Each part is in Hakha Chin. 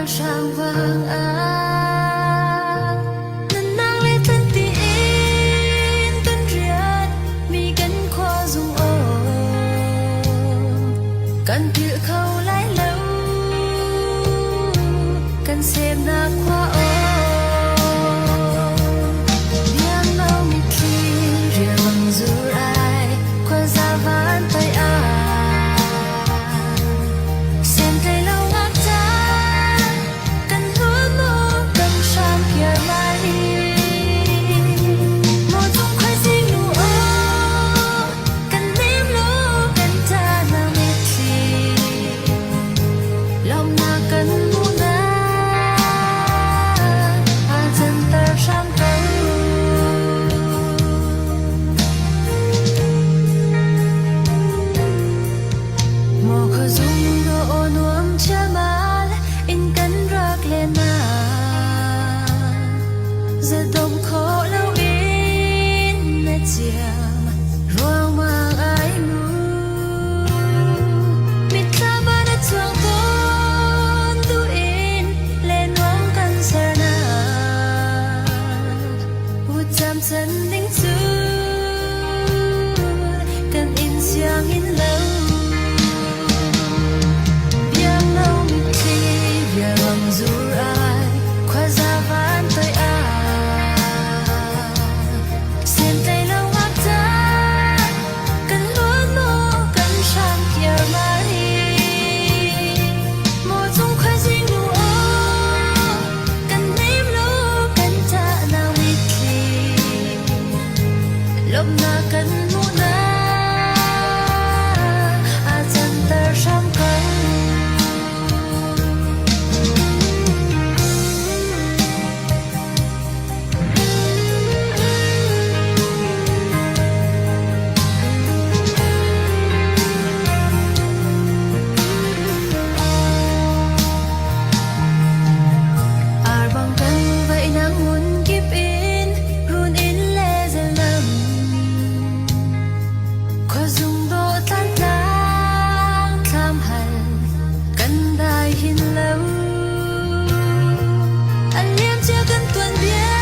Ralhrang vang ah nunnak le tlanti in kan rian mi kan khua zung aw kan philh kho lai lo kan semnak khua aw biangno mitthli rialmang zur ai khuaza van toi ah Maw khuazung dawh nuam chiamal in kan rak len ah zadom khawh loin na ciam ruangmang ai mu. Mitthlam ah na chuang tawn duin le nuam kan sernak Wucam chan ding cu kan inn sianginn lo. Biangno mitthli biaruang zur ai khuaza van toi ah Sentlei lo ngakta kan luan maw kan hram kiar mari Maw cung khuazing nu aw kan nem lo kan tah nau mitthli Lawmhnak kan hmuhnak aa canter hram ko. Arbang kan vainam hmun kip in run in le zalam khuazung dawh tlan tlang thlam hal kan dai hin lo a liam cia kan tuan bia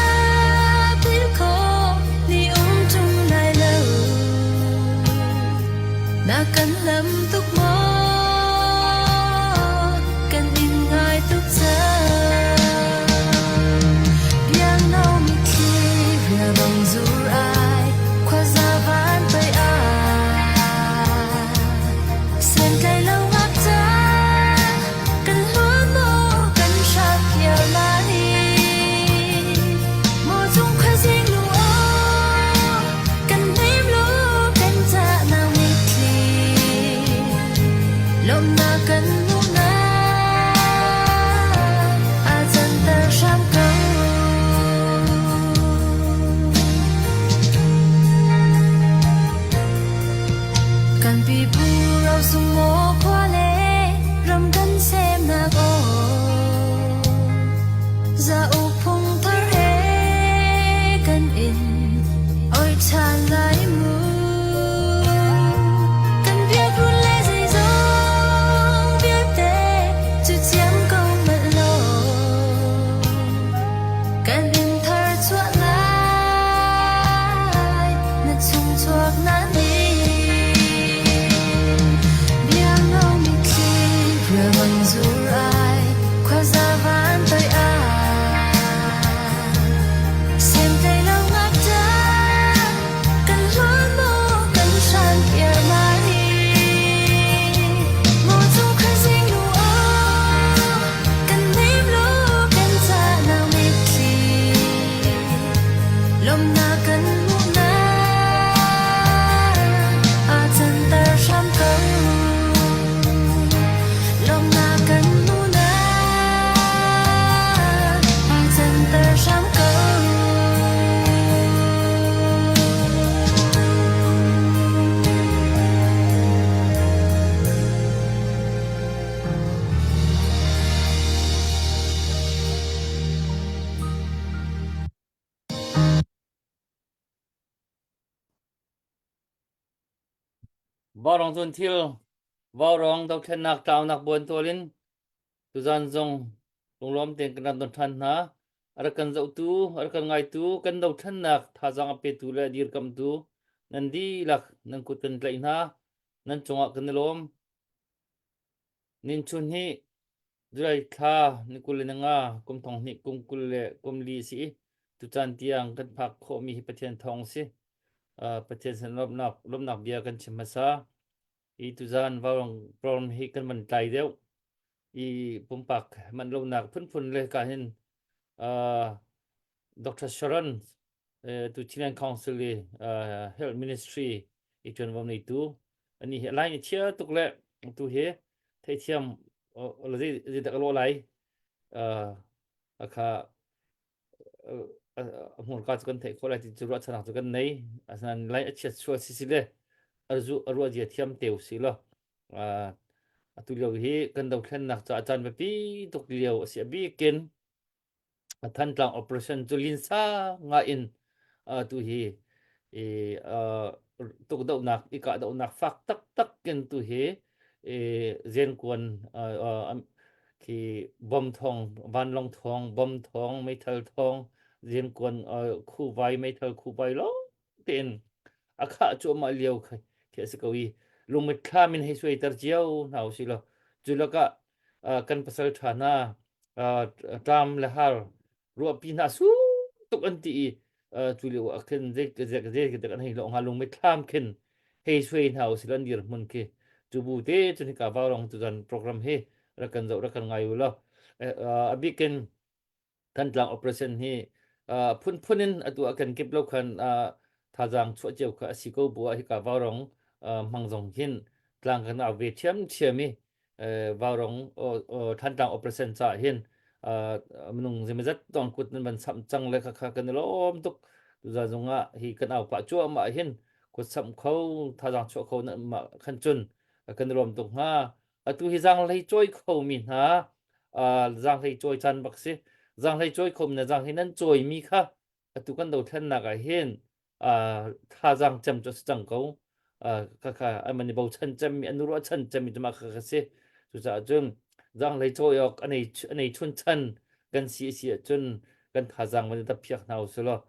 phil khawh ni um tung lai lo Na kan lam tuk maw? Kan in ngai tuk cang. Biangno mitthli rialbang zur ai, khuaza van pei ah. Sentlai lo ngakca, kan hluan maw, kan hrak hiar lai. Maw cung khuazing lung aw, Kan hnem law kan cahnak mitthli lawmhnak kan hmuhnak aa canter hram ko. Kan pipu rosung maw khua le ram kan semnak aw Zauk phung thar he kan in Oi ṭhan lai mu. Kan biakrun le zeizong vialte cu ciam ko hmanh law kan in thar chuah lai na chung chuak na ni biangno mitthli rialmang zur ai khuaza van toi ai Lawmnak kan hmuhnak aa canter hram ko. Lawmnak kan hmuhnak aa canter hram ko. Vaurawng cun thil vaurawng dothlennak tlaunak buan tual in tuzan zong. Lunglawm tein kan rak don ṭhan hna. A rak kan zohtu, a rak kan ngaitu, kan dothlennak thazaang a petu le a dirkamtu nan dihlak nan kut kan tlaih hna. Nan cungah kan i lawm. Ninchun hi July thla ni 25 kum thong hnih kum 24 a si i tucaan tiang kan phak khawhmi hi Pathian thawng a si. Pathian sin lawmhnak, lawmhnak bia kan chim hmasa. I tuzaan vaurawng program hi kan van tlai deuh. I pumpak manh lonak phunphun le ka hin uh, Dr. Sharon tu Chinland Council i uh, Health Ministry i ṭuanvo neitu ani hi line i chia tuk le tu hi theithiam zei zei dak lo lai uh, akha a hmurka cu kan theih khawh lai ti cu ruahchannak cu kan nei. Asinain lai a chiat sual si si le a zu a ruah zia thiam te usih law atu lio hi kan dothlennak caah caan biapi tuk lio a si. A bikin Thantlang operation cu linsa nga in tu hi i tukdohnak i kahdohnak fak taktak in tu hi i zenkuan khi bom thawng, vanlawng thawng, bom thawng, meithal thawng, zenkuan khuvai, meithal khuvai lawng tein a khah cuahmah lio khi a si ko i lungmitthlam in hei suaiter cio hna usih law cu lakah kan pasal ṭha hna ṭam le har ruahpi hna su tuk an ti i cu lio ah khin zei zei zei dek an hei lawh hnga lungmitthlam khin hei suai hna usih law an dirhmun khi cu bu te cun hika vaurong tuzan program hi rak kan zoh rak kan ngai u law a bikin Thantlang operation hi phunphun in atu ah kan kip lo khan thazaang chuah cio kha a si ko bu ah hika vaurong hmang zong hin tlang kan au ve ṭhiamṭhiam i vaurong Thantlang operation caah hin minung zeimazat tong kut nan van samh cang le khakha kan i lawm tuk. Tuzaan zong ah hi kan au pah cuahmah hin kut samh kho thazaang chuah kho nan mah khan cun kan i lawm tuk hnga. Atu hi zaanghlei cawi khomi hna zaanghlei cawi caan bak si. Zaanghlei cawi khomi hna zaanghlei nan cawimi kha atu kan dothlennak ah hin thazaang cem cu a si cang ko. Khakha an man i bochan cemmi an ruahchan cemmi cu mah khakha si. Cucaah cun zaanghlei cawi awk a nei chunchan kan si a si ahcun kan thazaang van i daphiak hna usih law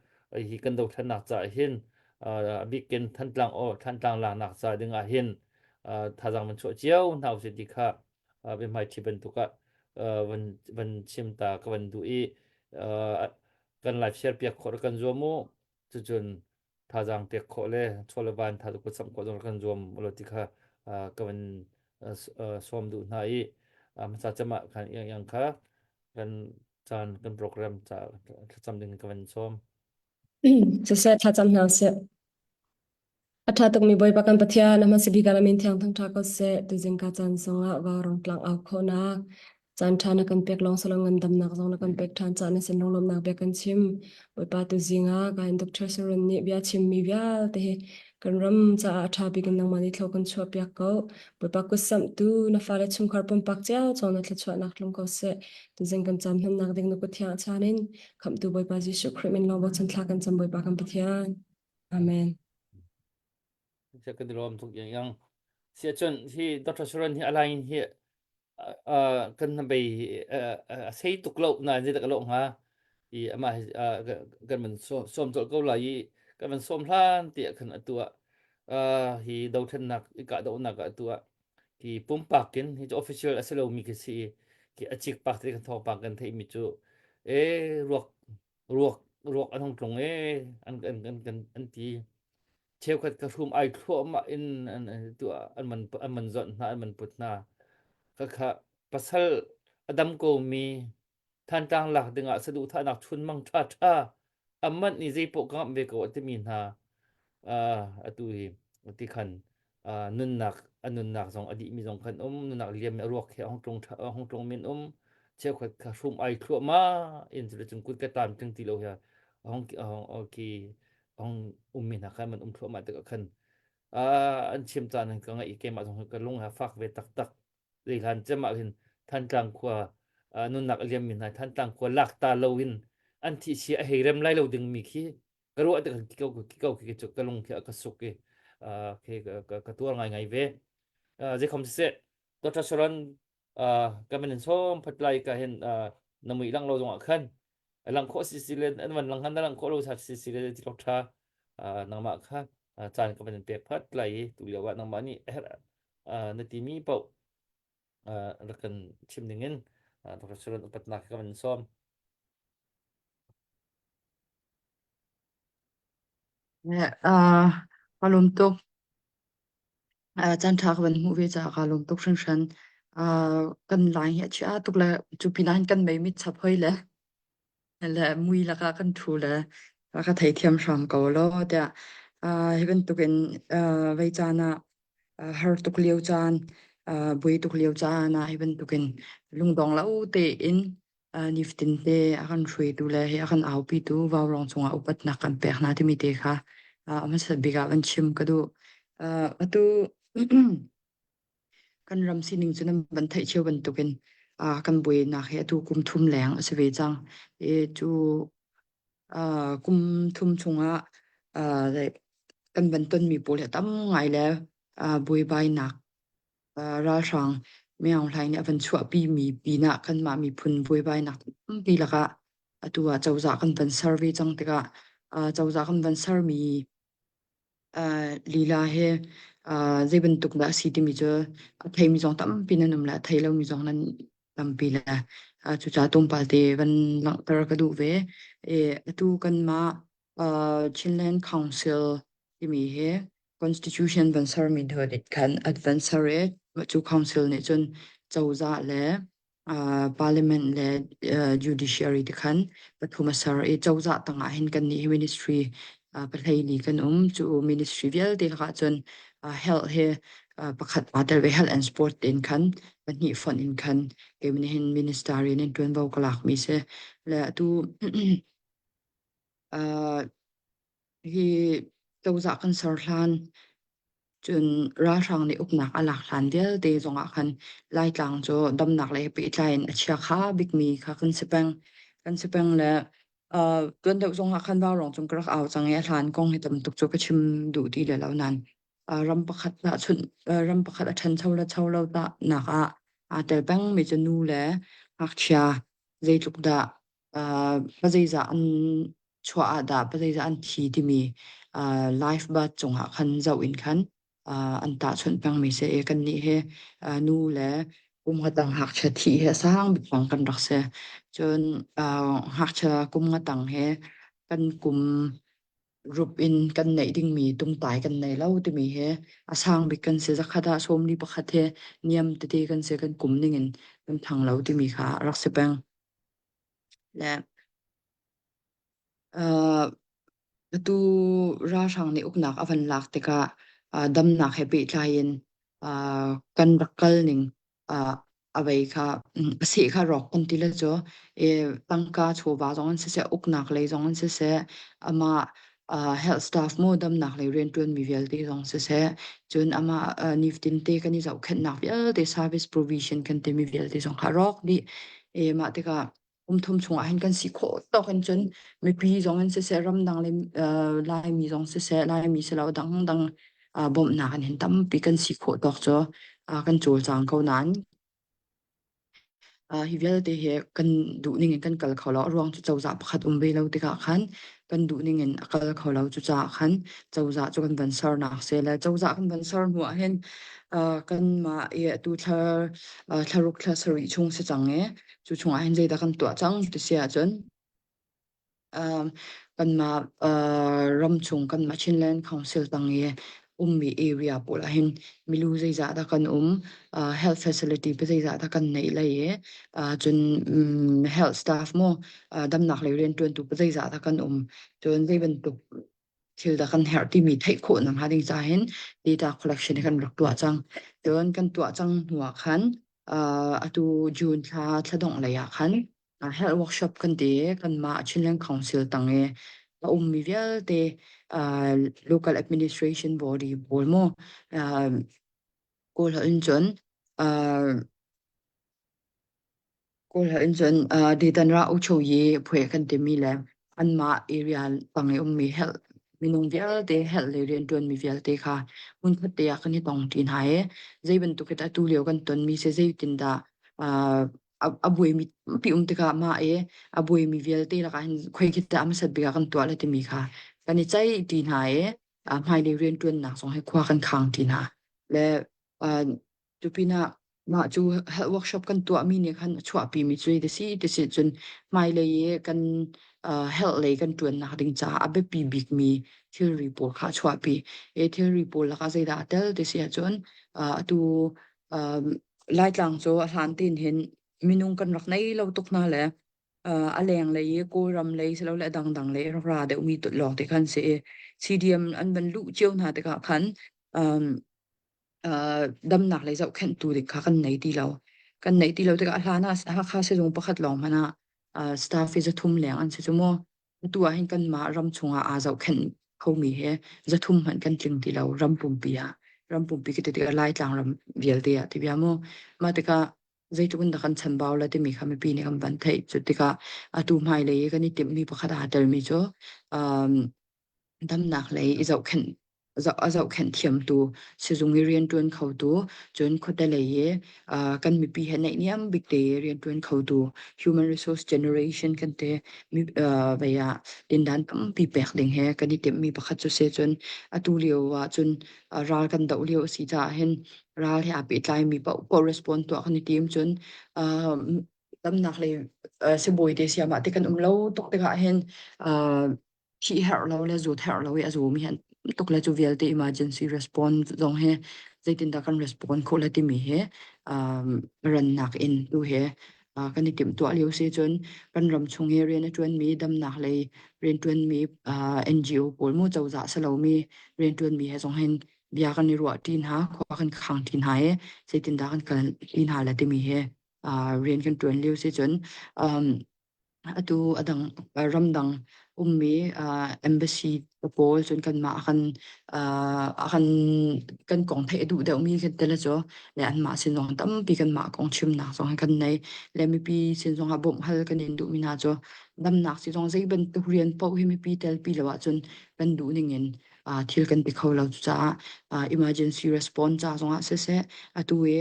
hi kan dothlennak caah hin a bikin Thantlang aw Thantlang laknak ca ding ah hin thazaang van chuah cio hna usih ti kha biahmaiṭhi bantuk ah van van chim ta ka van duh i kan live share piak khawh kan zuam u cucun thazaang pek khawh le chaw le van tha kut samh khawh zong kan zuam lo ti kha ka van sawm duh hna i hmasa cem ah khan iang iang kha kan caan kan program ca thlacam ding ka van sawm. Siseh thlacam hna sih. A ṭha tukmi Bawipa kan Pathian, a hmasa bik ah na min thiang thangṭha ko seh. Tuzing ka caan zongah vaurawng tlang au khawhnak caan ṭha na kan pek lawng si lo ngandamnak zong na kan pek ṭhan caah na sin lunglawmhnak bia kan chim. Bawipa tuzing ah kain Dr. Sharon nih bia chimmi vialte hi kan ram caah a ṭha bik in nangmah nih thlo kan chuahpiak ko. Bawipa kutsamhtu na fale chungkhar pumpak cio cung na thluachuahnak tlung ko seh. Tuzing kan caan hmannak ding na kut thiang a chaan in Khamhtu Bawipa Jesuh Khrih min lawng bochan thla kan cam Bawipa kan Pathian. Amen. Sia kan lawm tuk yang yang. Sia cun hi Dr. Sharon hi alain hi kan na bei a sei tuk lo na zei tak lo hnga i ama kan man som chol ko lai i kan man som hlan ti khan atu hi dothlennak i kah donak atu hi pumpak in hi official a si lo mi khi si ki a chik pak te kan thawngpang kan theih mi cu e ruak ruak ruak an hung tlung e an an an an, an ti cheukhat ka hrum ai thluahmah in an tu an man an man zawt hna an man put hna ka kha pasal a dam ko mi Thantlang lak dingah saduhthahnak chunmang ṭha ṭha a manh i zeipaoh ka ngamh ve ko a timi hna atu hi ti khan nunnak a nunnak zong a dihmi zong kan um nunnak liam a ruak he a hung tlung a hung tlung min um cheukhat kha hrum ai thluahmah in cu cun kut ka tam ting ti lo hi a hung a hung ki a hung ummi hna khan man um thluahmah tikah khan an chim caan ka ngaih keimah zong ka lung ha fak ve taktak zeihlan cem ah hin Thantlang khua nunnak a liammi hna Thantlang khua lak ta lo in an thih si a hei rem lai lo dingmi khi ka ruah tik ki ko ki ko ki cu ka lung khi a ka suk i khi ka tuar ngai ngai ve zeikhom siseh Dr. Sharon ka min in som phat lai ka hin. Na mui lang lo zongah khan lang khawh si si le an van lang han na lang khawh lo sa si si le ti lok tha nangmah kha caan ka van in pek phat lai i tu lio ah nangmah nih a herh na timi paoh rak kan chim ding in Dr. Sharon upatnak ka van sawm. Ka lawm tuk. Caan ṭha ka van hmuh ve caah kaa lawm tuk hringhran. Kan lai hi a chia tuk le cu pinah hin kan mei mit chap hoi le le mui lakah kan ṭhu le ka theithiam hram ko law tiah hi bantukin vei caan ah har tuk lio caan, buai tuk lio caan ah hi bantukin lungdong lo tein nifatin te a kan hruaitu le hi a kan aupitu vaurawng cungah upatnak kan pek hna timi te kha a hmasa bik ah van chim ka duh. Atu kan ram sining cu nan van theih cio bantukin kan buainak hi atu kum thum leng a si ve cang. I cu kum thum chungah kan van tonmi pawl hi a tam ngai le buaibainak ralhrang Min Aung Hlaing nih a van chuahpi mi pinah kanmah miphun buaibainak tampi lakah atu ah cozah kan van ser ve cang tikah cozah kan van sermi lila he zei bantuk dah a si timi cu a theimi zong tampi nan um le a thei lomi zong nan tampi le cucaah tlawmpal te van langhter ka duh ve. Atu kanmah Chinland Council timi hi Constitution van sermi hnu nih khan an van ser i cu council nih cun cozah le parliament le judiciary ti khan pathum a ser i cozah tangah hin kannih hi ministry pahleili kan um. Cu ministry vialte lakah cun health hi pakhat aa tel ve health and sport tiin khan pahnih fonh in khan keimah nih hin minister in ṭuanvo ka lakmi si. Le atu Hi cozah kan ser hlan cun ralhrang nih uknak a lak hlan vialte zongah khan Laitlang cu damnak lei he pehtlai in a chiakha bikmi kha kan si peng. Kan si peng le tuan deuh zongah khan vaurawng cung ka rak au cang i a hlan kong hi tam tuk cu ka chim duh ti le lo nain ram pakhat tahchunh ram pakhat a ṭhancho le cho lo tahnak ah aa tel pengmi cu nu le ngakchia zeitluk dah pazeizah an chuah ah dah pazeizah an thi timi life birth cungah khan zoh in khan an tahchunh pengmi si i kannih hi nu le kum nga tang ngakchia thih hi a sang bik bang kan rak si. Cun ngakchia kum nga tang hi kan kum rup in kan neih dingmi tungtai kan nei lo timi hi a sang bik kan si. Zakhat ah 41 hi niam tete kan si kan kum ning in kan thang lo timi kha a rak si peng. Le atu ralhrang nih uknak a van lak tikah damnak he pehtlai in kan rak kal ning a vei kha a seh kha rawk kan ti le cu tangka chawva zong in siseh uknak lei zong in siseh amah health staff mu damnak lei rianṭuanmi vialte zong siseh cun amah nifatin te kan i zohkhenhnak vialte service provision kan timi vialte zong kha rawk dih. Mah tikah kum thum chungah hin kan si khawh tawk in cun mipi zong in siseh ramdang le Laimi zong siseh Laimi silo dangdang bawmhnak in hin tampi kan si khawh tawk cu kan cawlcang ko nain hi vialte hi kan duh ning in kan kal kho lo. A ruang cu cozah pakhat um ve lo tikah khan kan duh ning in a kal kho lo. Cucaah khan cozah cu kan van sernak si le cozah kan van ser hnu ah hin kanmah i atu thla thlaruk thla sarih chung si cang i cu chungah hin zeidah kan tuah cang ti si ahcun kanmah ramchung kanmah Chinland Council tang i ummi area pawl ah hin milu zeizah dah kan um health facility pa zeizah dah kan neih lei i cun health staff mu damnak lei rianṭuantu pa zeizah dah kan um cun zei bantuk thil dah kan herh timi theih khawh nak hnga ding ca hin data collection hi kan rak tuah cang. Cun kan tuah cang hnu ah khan atu June thla thla dongh lei ah khan health workshop kan ti i kanmah Chinland Council tang i a ummi vialte local administration body pawl mu Kawl holh in cun Kawl holh in cun Detanra Uchoyi phuai kan timi le anmah area tang i ummi health minung vialte health lei rianṭuanmi vialte kha hmunkhat te ah kan i tong ṭi hna i zei bantuk in atu lio kan tonmi si zeitindah. a buaimi tampi um tikah mah i a buaimi vialte lakah hin khoi khi dah a hmasat bik ah kan tuah le timi kha kan i ceih ṭi hna i hmailei rianṭuannak zong hi khua kan khang ṭi hna. Le cu pinah mah cu health workshop kan tuahmi nih khan a chuahpimi cu ti si ti si cun hmailei i kan health lei kan ṭuannak ding caah a biapi bikmi thilri pawl kha a chuahpi. I thilri pawl lakah zeidah a tel ti si ahcun atu Laitlang cu a hlan tein hin minung kan rak nei lo tuk hna le a lenglei i Kawlram lei silole a dangdang lei rak ra deuhmi lawng te khan si i CDM an van luh cio hna tikah khan um, uh, damnak lei zohkhenhtu ding kha kan nei ti lo. Kan neih ti lo tikah a hlan ah Hakha sizung pakhat lawng hmanh ah uh, staff hi 300 leng an si cu mu. Atu ah hin kanmah ram chungah aa zohkhenh khomi he 300 hmanh kan tling ti lo ram pumpi ah. Ram pumpi khi ti tikah Laitlang ram vialte ah ti bia mu. Mah tikah zeitluk in dah kan chanbau la timi kha mipi nih kan van theih. Cu tikah atu hmailei i kan i timhmi pakhat aa telmi cu um, damnak lei i zohkhenh a zohkhenh thiamtu sizung i rianṭuan khotu cun khuate lei i uh, kan mipi he naihniam bik te i rianṭuan khotu human resource generation kan te mi uh, vei ah tindan tampi pek ding he kan i timhmi pakhat cu si cun atu lio ah cun uh, ral kan doh lio a si caah hin ral he aa pehtlaimi paohpaoh respond tuah kan i tim cun uh, damnak lei uh, sibawi te siamah te kan um lo tuk tikah hin uh, thih herh lo le zawt herh lo i a zawmi hi an tuk le cu vialte emergency response zong hi zeitindah kan respond khawh le timi hi um, rannak in tu he uh, kan i timhtuah lio si cun kan ram chung i rian a ṭuanmi damnak lei rian ṭuanmi uh, NGO pawl mu cozah si lomi rian ṭuanmi he zong hin bia kan i ruah ṭi hna khua kan khang ṭi hna i zeitindah kan kal ṭi hna le timi hi uh, rian kan ṭuan lio si cun um, Atu a dang ramdang ummi embassy pawl cun kanmah a kan a kan kan kong theih a duh deuhmi kan tel cu le anmah sin zong tampi kanmah kong chimnak zong hi kan nei. Le mipi sin zongah bawmh hal kan in duhmi hna cu damnak si zong zei bantuk rian paoh hi mipi telpi lo ahcun kan duh ning in thil kan ti kho lo. Cucaah emergency response ca zongah siseh atu i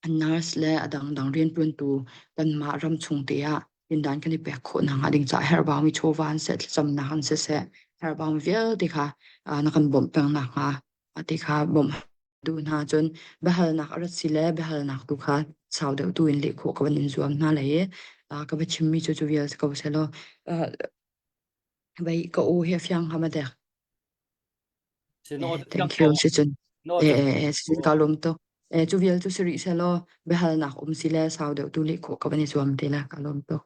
Nurse le a dangdang rianṭuantu kanmah ram chung te ah tindan kan i pek khawh nakhnga ding caah herhbaumi chawva an seh, thlacamnak an siseh, herhbaumi vialte kha na kan bawmh peng nakhnga ti kha bawmh duh hna. Cun biahalnak a rat si le biahalnak tu kha sau deuh tu in leh khawh ka van in zuam hna lai i ka va chimmi cu cu vial si ko sehlaw vei ka u hi a fiang hnga ma dek. Si no Eh, thank you si cun no eh eh eh si cun ka lawm tuk. Eh cu vial cu si rih sehlaw biahalnak um si le sau deuh tu leh khawh ka van i zuam te la ka lawm tuk.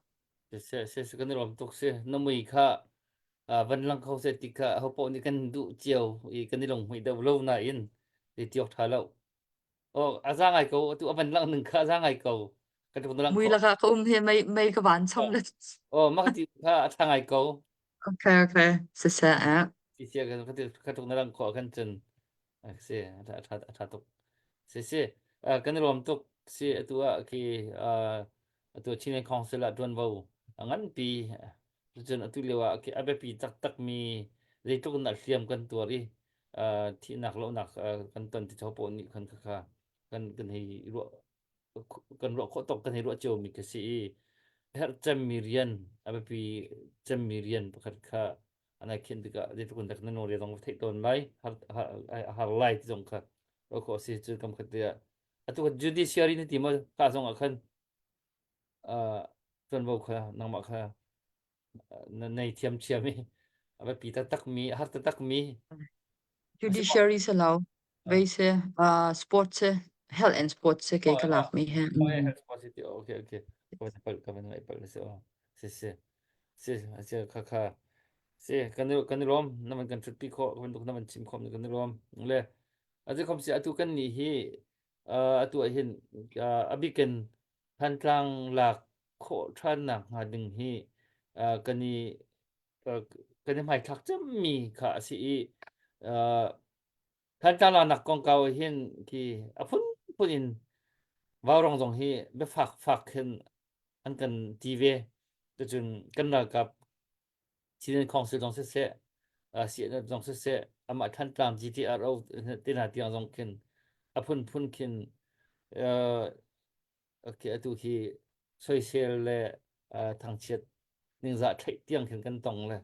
Se se se kan i lawm tuk si na mui kha van lang kho se ti kha ho paoh nih kan duh cio i kan i lunghmuih deuh lo nain ti tiok tha lo. Oh a za ngai ko atu a van lang ning kha a za ngai ko. Kan tuk na lang Mui kho. lakah ka um he mei mei ka van chom le. Oh mah ka ti kha a tha ngai ko. Okay okay siseh eh. Si sia kan ka ka tuk na lang khawh kan cun si a tha a tha tuk. Si si kan i lawm tuk si atu ah khi atu Chinland Council ah tuanvo a nganpi cun atu lio ah khi a biapi taktak mi zeitluk in dah hliam kan tuar i thihnak lohnak kan ton ti paoh nih khan kha kan kan hei ruah kan ruah khawh tawk kan hei ruah cio mi khi si i herh cemmi rian a biapi cemmi rian pakhat kha an ai khin tikah zeitluk in dah na nawl zong theih tawn lai har har lai ti zong kha ruah khawh si cu kam khat te ah atu judiciary na ti maw ka zong ah khan tuanvo kha nangmah kha na nei thiam thiam i a biapi taktak mi a har taktak mi Judiciary se lo vei se uh, sport se health and sport se ke ka lak mi he. Okay okay ka pal ka van ngai pal se si si si si kha kha si kan kan lom na man kan thut pi kho kan na man chim khom kan lom le azi khom si atu kan ni hi atu ah hin a bikin Thantlang lak khawh ṭhannak hnga ding hi kan i kan i hmaithlak cemmi kha a si i Thantlang laknak kongkau ah hin khi a phunphun in vaurawng zong hi biafak fak hin an kan ti ve. Cucun kan ralkap Chin Council zong siseh, CNF zong siseh, amah Thantlang GTRO te hna tiang zong khin a phunphun khin. Okay, atu hi soisel le thangchiat ningzah theih tiang khin kan tong le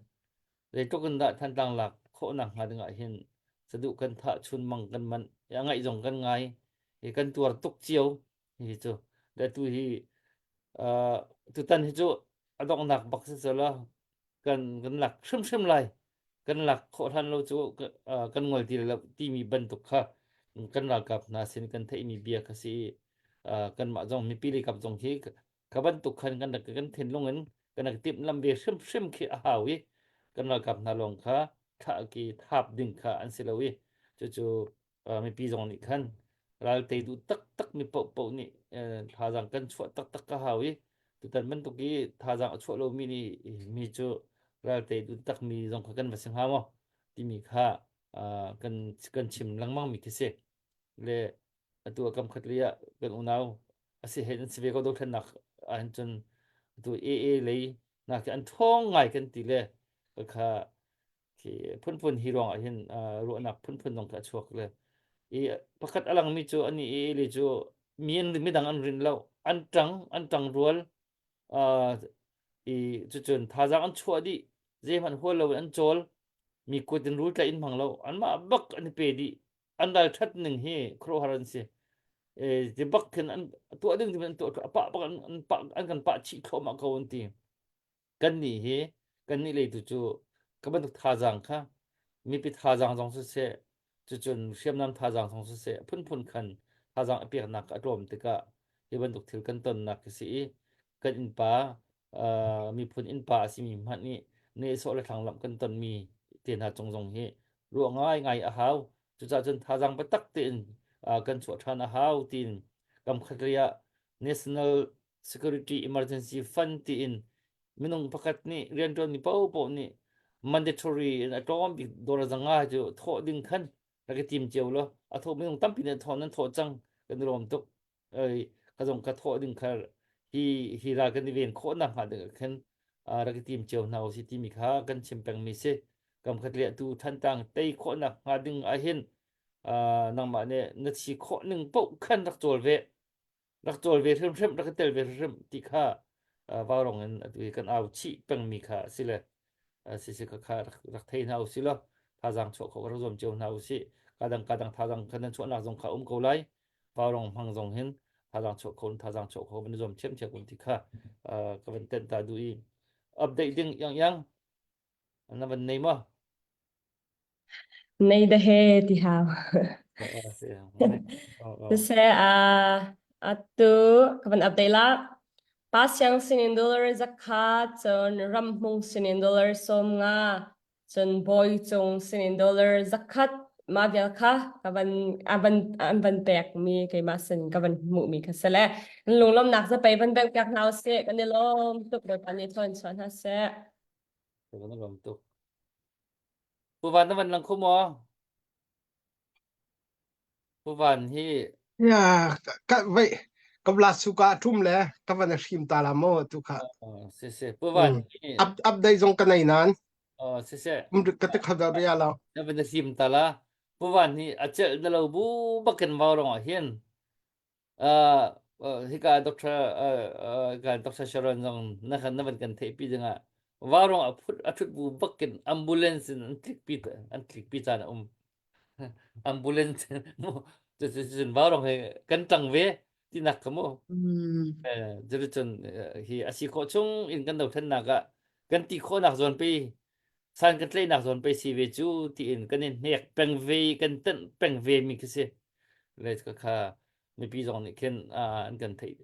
zeitluk in dah Thantlang lak khawhnak hnga ding ah hin saduh kan thah chun mang kan manh ya ngaih zong kan ngai hi kan tuar tuk cio hi cu le tu hi tutan hi cu a donghnak bak si sela kan kan lak hrimhrim lai kan lak khawh hlan lo cu kan ngol ti lo timi bantuk kha kan ralkap hna sin kan theihmi bia kha si kanmah zong mipi lei kap zong hi ka bantuk khan kan rak kan thinlung in kan rak timhlam ve hrimhrim khi a hau i kan ralkap hna lawng kha thah ki thap ding kha an si lo i cucu mipi zong nih khan ral tei duh taktak mi paohpaoh nih thazaang kan chuah taktak ka hau i tutan bantuk i thazaang a chuah lomi nih mi cu ral tei duh tak mi zong kha kan va si hnga maw timi kha kan kan chim lengmang mi khi si le atu a kam khat li ah kan unau a si he an si ve ko dothlennak ahhin cun atu AA lei nak khi an ṭhawng ngai kan ti le kha khi phunphun hi ruang ah hin ruahnak phunphun zong kha a chuak le i pakhat a langmi cu ani AA le cu mi an midang an rin lo an ṭang an ṭang rual i cucun thazaang an chuah dih zeihmanh hual lo in an cawl mi kut in rul tlaih in hmang lo anmah bak an i pe dih an ralṭhat ning hi khuaruahhar an si. E, ti bak khin an tuah ding an tuah a pah bak an, an, pah, an kan pah chih thluahmah ko an ti. Kan nih hi kan nih lei tu cu ka bantuk thazaang kha mipi thazaang zong siseh cucun hriamnam thazaang zong siseh phunphun khan thazaang a peknak a tlawm tikah hi bantuk thil kan tonnak khi si i kan innpa uh, miphun innpa a simi hmanh nih nehsawh le thlanglamh kan tonmi te hna cung zong hi ruah ngaingai a hau. Cucaah cun thazaang biatak tein uh, kan chuah ṭhan a hau tiin kam khat lei ah National Security Emergency Fund tiin minung pakhat nih rianṭuanmi paohpaoh nih mandatory in a tlawm bik dollar zanga cu thawh ding khan rak i tim cio law a thawh minung tampi nih thawh nan thawh cang kan i lawm tuk. Ei ka zong ka thawh ding kha hi hi ral kan i ven khawh nakhnga ding ah khin rak i tim cio hna usih timi kha kan chim pengmi si. Kam khat le atu Thantlang tei khawh nakhnga ding ahhin nangmah nih na thi khawh ning paoh khan rak cawl ve. Rak cawl ve hrimhrim, rak i tel ve hrimhrim ti kha vaurong in atu hi kan au chih pengmi kha a si le sisi kha kha rak thei hna usih law thazaang chuah khawh rak zuam cio hna usih. Kadang kadang thazaang kha nan chuahnak zong kha um ko lai. Vaurong hmang zong hin thazaang chuah kho thazaang chuah kho van i zuam thiamthiam kun ti kha ka van tenh ta duh i update ding yang yang na van nei maw? Nei da he ti hau. Siseh atu ka van update la. Pa siang sinin dollar zakha cun ramhmung sinin dollar sawm nga cun bawi cung sinin dollar zakhat mah vial kha ka van a van an van pek mi keimah sin ka van hmuh mi kha si le kan lunglawmnak zapei van bengh piak hna usih kan i lawm tuk Bawipa nih thawn chuah hna seh. Kan i lawm tuk. Pu Van na van lang kho maw? Pu Van hi Ya, ka vai ka bla suka tum le ka van hrim ta la mo tu kha. Si si Pu Van hi Up update zong ka nei nan. Oh si si. Ka te kha ria lo. Na van hrim ta la. Pu Van hi a cel na lo bu bakin vau rong ah hin Uh, hika Dr. Uh, uh, Dr. Sharon zong na kan na van kan theihpi dingah varong a phut a thut bu bakin ambulance in an tlik pi an tlik pi caan a um ambulance mu cun varong he kan tang ve tinak ka mu eh cun hi asi khawh chung in kan dothlennak ah kan ti khawhnak zawn pe san kan tlaihnak zawn pe si ve cu tiin kan in hnek peng ve kan tenh peng ve mi khi si le ka kha mipi zong nih khin an kan theih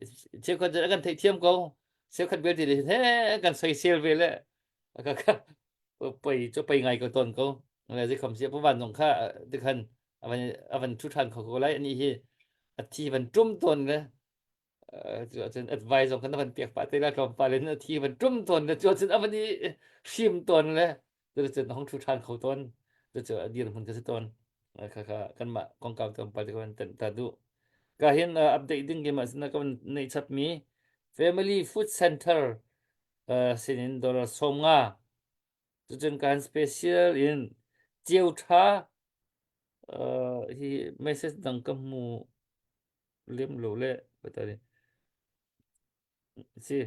cheukhat an kan theih thiam ko cheukhat vialte nih he kan soisel ve le ka kha pei cu pei ngai ko ton ko le zi kham sia pawan zong kha tikhan avan avan thu than kho ko lai ani hi a thi van tum ton le cu ahcun advice zong khan a van pek pah te la tlawmpal in a thi van ṭum tawn le cu ahcun a van i hrim tawn le cuticun a hung ṭhu ṭhan kho tawn cucu a dirhmun ka si tawn kha kha kanmah kongkau tlawmpal te ka van tenh ta duh ka hin update ding ke ma sin ka van neih chapmi family food center sinin dollar 50 cucun kan special in ceu ṭha hi message dang ka hmu lem lo le patani. Si.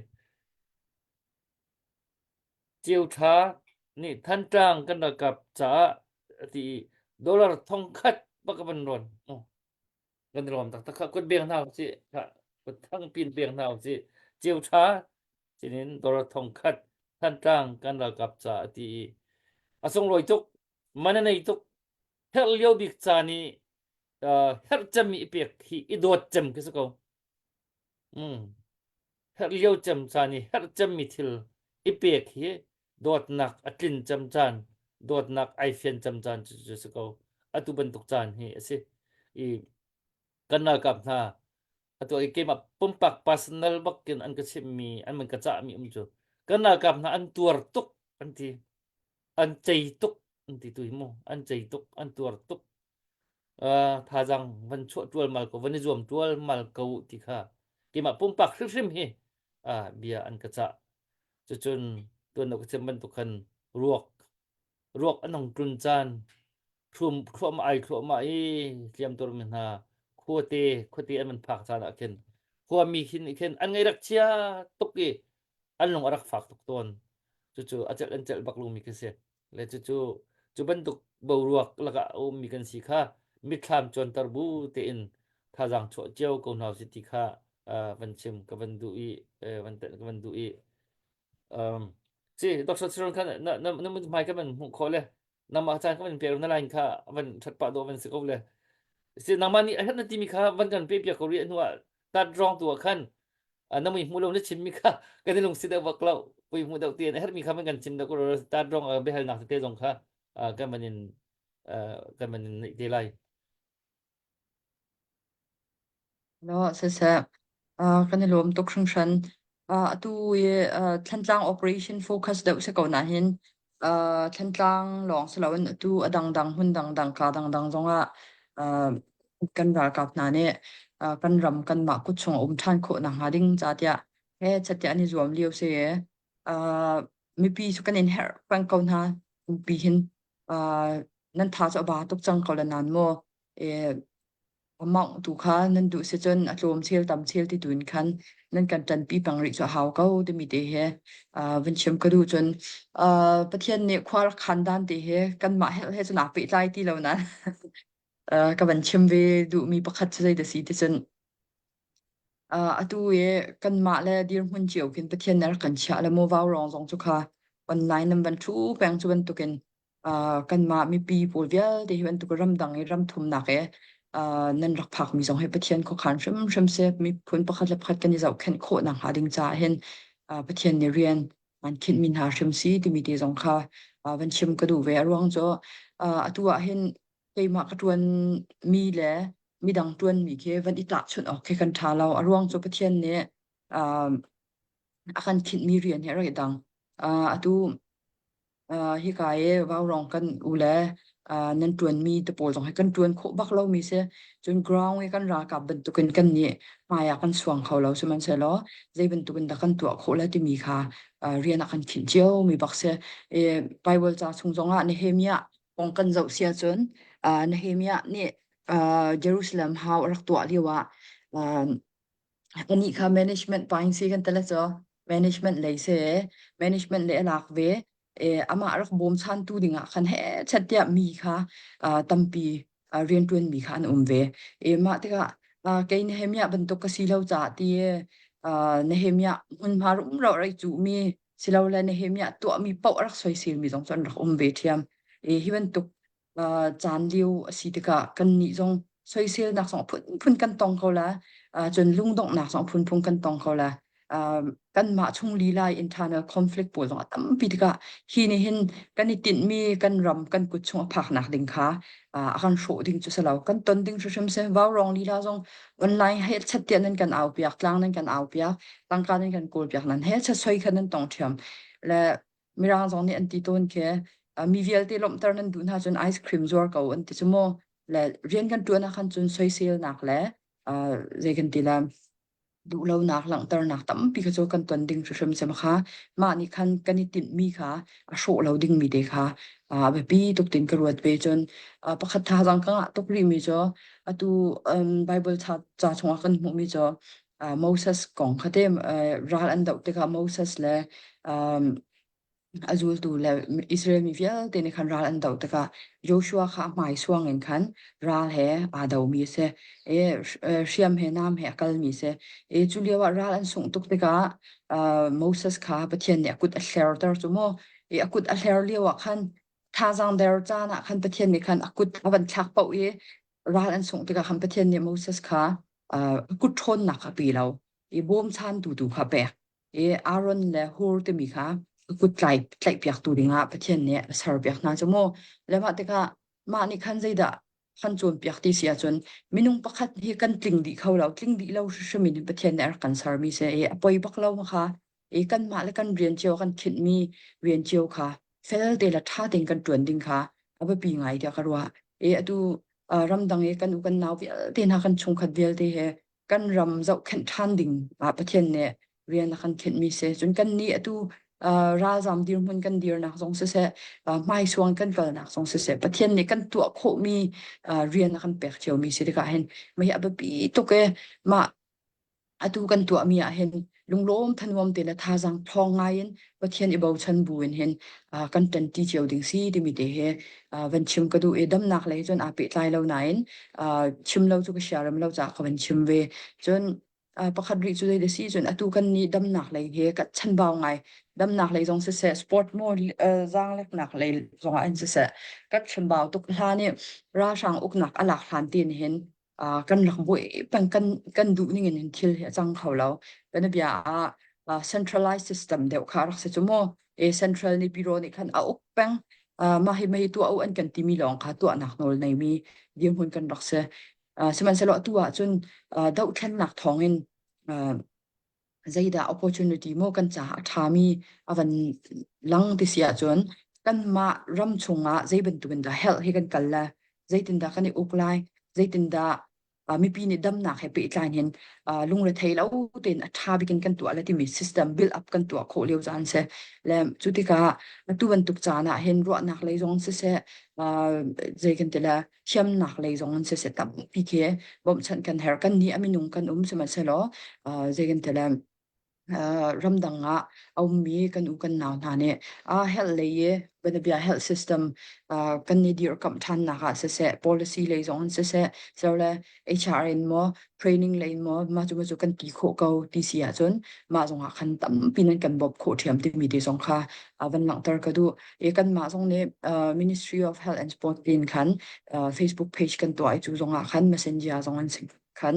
Ceu Ṭha nih Thantlang kan ralkap caah a ti i dollar thongkhat bak a van rawn. Oh, kan i lawm taktak kha kut beng hna usih. Kut thang pin beng hna usih. Ceu Ṭha sinin dollar thongkhat Thantlang kan ralkap caah a ti i a sunglawi tuk, man a nei tuk. Herh lio bik caan i uh, herh cem i pek hi i dawt cem khi si ko. Mm. Herh lio cem caan i herh cemmi thil i pek hi dawtnak a tlin cem caan, dawtnak ai fian cem caan cu cu si ko. Atu bantuk caan hi a si. I kan ralkap hna atu i keimah pumpak personal bakin an ka chimmi an man ka cahmi um cu kan ralkap hna an tuar tuk an ti an cei tuk an ti tu hi mu an cei tuk an tuar tuk uh, thazaang van chuah ṭualmal ko van i zuam ṭualmal ko ti kha keimah pumpak hrimhrim hi uh, bia an ka cah cucun tuan ka chim bantuk khan ruak ruak an hong tlun caan thum thluahmah ai thluahmah i tliam tur mi hna khuate khuate an van phak caan ah khin khuami khin khin an ngai rak chia tuk i an lung a rak fak tuk tawn cucu a celh an celh bak lomi khi si le cucu cu bantuk boruak lakah a ummi kan si kha mitthlam cuanter bu tein thazaang chuah cio ko hna usih ti kha uh, van chim ka van duh i uh, van ka van duh i um, si Dr. Chiron khan na na na hmai ka van hmuh khawh le nangmah caan ka van pek na line kha van that pah dawh van si ko le si nangmah nih a herh na timi kha van kan pe piak ko rih hnu ah tat rong tu ah khan na mui hmu lo na chimmi kha kan i lungsi deuh bak lo pui hmu deuh ti a herhmi kha man kan chim deuh ko tat rong biahalnak tete zong kha kan van in kan van in neih te lai No, siseh, kan i lawm tuk hringhran. Atu i Thantlang Operation Focus deuh si ko nahin Thantlang lawng si loin atu a dangdang hmun dangdang kaa dangdang zongah kan ralkap hna nih kan ram kanmah kut chung a um ṭhan khawh nakhnga ding ca tiah he chat tiah an i zuam lio si i mipi cu kan in herh peng ko hna. Mipi hin nan tha cu a ba tuk cang ko le nan maw Amount tu kha nan duh si cun a tlawm chel tam chel ti tuin khan nan kan ṭanpi peng rih cu a hau ko timi te he uh, van chim ka duh cun uh, Pathian nih khua rak khan dan te he kanmah helh he cun aa pehtlai ti lo nan uh, ka van chim ve duhmi pakhat cu zei da si ti cun uh, atu i kanmah le dirhmun cio khin Pathian nih a rak kan chiah le maw vaurawng zong cu kha online nan van ṭhu peng cu bantukin uh, kanmah mipi pawl vialte hi bantuk ramdang i ramthumnak i uh, nan rak phakmi zong hi Pathian khuakhan hrimhrim seh miphun pakhat le pakhat kan i zohkhenh khawh nakhnga ding caah hin uh, Pathian nih rian an khinhmi hna hrim si timi te zong kha uh, van chim ka duh ve a ruang cu uh, atu ah hin keimah ka ṭuanmi le midang ṭuanmi khi van i tahchunh awk khi kan ṭha lo a ruang cu Pathian nih uh, a kan khinhmi rian hi a rak i dang uh, atu Uh, hika i vaurawng kan u le uh, nan ṭuanmi te pawl zong hi kan ṭuan khawh bak lomi si. Cun ground i kan ralkap bantukin kan nih hmai ah kan suang kho lo sihmanhsehlaw zei bantukin dah kan tuah khawh le timi kha uh, rian ah kan khinh ciomi bak si. I Bible ca chung zongah Nehemiah kong kan zoh si ahcun uh, Nehemiah nih uh, Jerusalem hau a rak tuah lio ah uh, Anih kha management pa in si kan tele cu management lei si management lei a lak ve e amah rak bawmchantu dingah khan he chat tiah mi kha uh, tampi uh, rianṭuan mi kha an um ve e mah tikah uh, kei Nehemiah bantuk ka si lo caah ti uh, Nehemiah hmunhma rumro rai cu mi silole Nehemiah tuahmi paoh rak soisel mi zong cu an rak um ve ṭhiam e hi bantuk uh, caan lio a si tikah kannih zong soiselnak zong a phunphun kan tong ko la uh, cun lungdonghnak zong a phunphun kan tong ko la uh, kanmah chung lila internal conflict pawl zong a tampi tikah hi nih hin kan i tinhmi kan ram kan kut chung a phaknak ding kha uh, a kan hrawh ding cu si lo kan ton ding hrimhrim si vaurawng lila zong online he chat tiah nan kan au piak tlang nan kan au piak tangka nan kan kawl piak nan he chat soi kha nan tong ṭhiam le Mirang zong nih an ti tawn khi mi vialte lawmhter nan duh hna cun ice cream zuar ko an ti cu mu. Le rian kan ṭuan ah khan cun soiselnak le zei kan ti le duhlonak langhternak tampi kha cu kan ton ding hrimhrim si kha mah nih khan kan i tinhmi kha a hrawh lo dingmi te kha a biapi tuk tin ka ruat ve cun pakhat thazaang ka ngah tuk rihmi cu atu Bible ca chungah kan hmuhmi cu. Moses kong kha te ral an doh tikah Moses le um, a zultu le Israel mi vialte nih khan ral an doh tikah Joshua kha a hmai suang in khan ral he aa domi a si. I hriam he nam he a kalmi a si. I cu lio ah ral an sungh tuk tikah Moses kha Pathian nih a kut a hlerter cu mu. I a kut a hler lio ah khan thazaang der caan ah khan Pathian nih khan a kut a van thlak paoh i ral an sungh tikah khan Pathian nih Moses kha a kut ṭhawnnak a pe lo i bawmchantu tu kha a pek. I Aaron le Hur timi kha a kut tlai tlaihpiaktu dingah Pathian nih a serpiak hna cu mu. Le mah tikah mah nih khan zeidah kan cawnpiak ti si ahcun minung pakhat hi kan tling dih kho lo tling dih lo hrimhrim in Pathian nih a rak kan sermi si i a poi bak lo ma kha i kanmah le kan rian cio kan khinhmi rian cio kha fel te le ṭha tein kan ṭuan ding kha a biapi ngai tiah ka ruah. I atu ramdang i kan u kan nau vialte hna kan chungkhat vialte he kan ram zohkhenh ṭhan ding ah Pathian nih rian a kan khinhmi si. Cun kannih atu ralzam dirhmun kan dirnak zong siseh, hmaisuang kan kalnak zong siseh, Pathian nih kan tuah khawhmi rian a kan pek ciomi si tikah hin mah hi a biapi tuk i mah atu kan tuahmi ah hin lunglawm thanuam te le thazaang ṭhawng ngai in Pathian i bochan bu in hin kan ṭanṭi cio ding si timi te hi van chim ka duh i damnak lei cun aa pehtlai lo nain chim lo cu ka siarem lo caah ka van chim ve. Cun pakhat rih cu zei da si cun atu kan nih damnak lei he ka chanbau ngai damnak lei zong siseh sport mo zaangleknak lei zong ah in siseh ka chanbau tuk hlan i ralhrang uknak a lak hlan tin hin kan rak buai peng kan kan duh ning in thil hi a cang kho lo bianabia ah centralized system deuh kha rak si cu mu e central ni bureau nih khan a uk peng mah hi mei tuah u an kan timi lawng kha tuahnak nawl neimi dirhmun kan rak si sihmanhsehlaw atu ah cun dohthlennak thawngin zeidah opportunity maw kan caah a ṭhami a van lang ti si ahcun kanmah ram chungah zei bantukin dah health hi kan kal le zeitindah kan i uk lai zeitindah mipi nih damnak he pehtlai hin lungrethei lo tein a ṭha bikin kan tuah le timi system build up kan tuah khawh lio caan si le cu tikah atu bantuk caan ah hin ruahnak lei zong siseh zei kan ti le thiamnak lei zong in siseh tampi khi bawmhchanh kan herh. Kan nih a minung kan um sihmanhsehlaw zei kan ti le ramdang ah a ummi kan u kan nau hna nih health lei i bianabia health system kan i dirhkamh ṭhannak ah siseh policy lei zong in siseh sile HR in maw training lei in maw mah cu mah cu kan ti khawh ko ti si ahcun mah zong ah khan tampi nan kan bawmh khawh ṭhiam timi te zong kha van langhter ka duh. I kanmah zong nih Ministry of Health and Sport in khan Facebook page kan tuah i cu zong ah khan messenger zong an si khan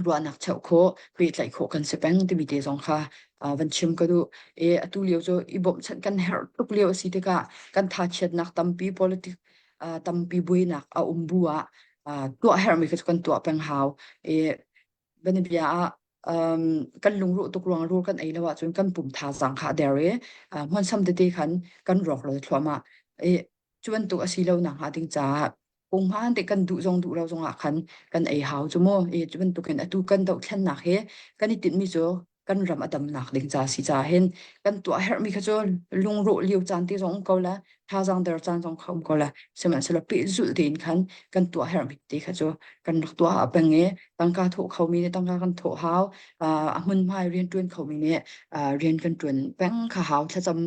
ruahnak cheuh khawh pehtlaih khawh kan si peng timi te zong kha van chim ka duh. I atu lio cu i bawmhchanh kan herh tuk lio a si tikah kan thachiatnak tampi politic tampi buainak a um bu ah tuah herhmi kha cu kan tuah peng hau. I bianabia ah kan lungruh tuk ruang rul kan ei lo ahcun kan pum thazaang kha a der i hmunsam tete khan kan rawk lo thluahmah. I cu bantuk a si lo nak hnga ding caah punghman te kan duh zong duh lo zong ah khan kan ei hau cu mu. I cu bantukin atu kan dohthlennak hi kan i tinhmi cu kan ram a damnak ding ca si ca hin kan tuah herhmi kha cu lungrawh lio caan te zong um ko la thazaang der caan zong kha um ko la sihmanhsehlaw pehzulh tein khan kan tuah herhmi te kha cu kan rak tuah a peng i tangka thawh khomi nih tangka kan thawh hau a hmunhmai rian ṭuan khomi nih rian kan ṭuan peng kha hau thlacam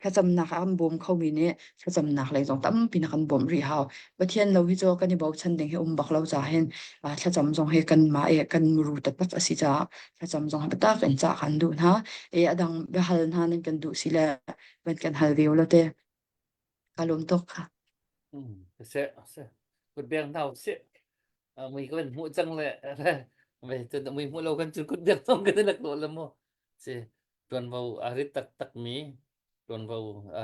thlacamnak ah kan bawm khomi nih thlacamnak lei zong tampi na kan bawmh rih hau Pathian lo hi cu kan i bochan ding hi um bak lo ca hin thlacam zong hi kanmah i kan muru taktak a si caah thlacam zong biatak in cah kan duh hna i a dang biahal hna nan kan duh si le van kan hal ve lo te ka lawm tuk kha Se se kut beng hna usih. Mui kan hmuh cang le ve cun mui hmuh lo kan cun kut beng zong kan lak lo le mu. Si tuanvo a rit taktak mi tuanvo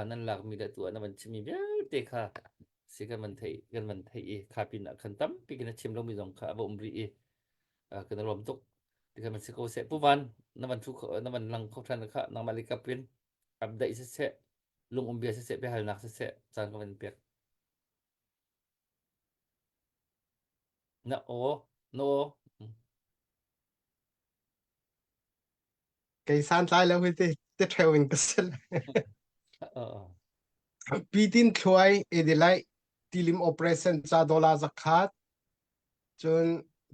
nan lak mi le tu na van chim mi vialte kha si kan van thei kan van thei i kha pin ah khan tampi kan chim lo mi zong kha a va um rih i kan lawm tuk ti kan si ko seh pu van na van thu na van lang kho than kha nangmah le kapin update siseh lung um bia siseh biahalnak siseh caan ka van pek na aw na aw Kei santlai lo hi te te ṭheo in ka sel. Pitin thluai edilai tilim operation ca dollar zakhat cun.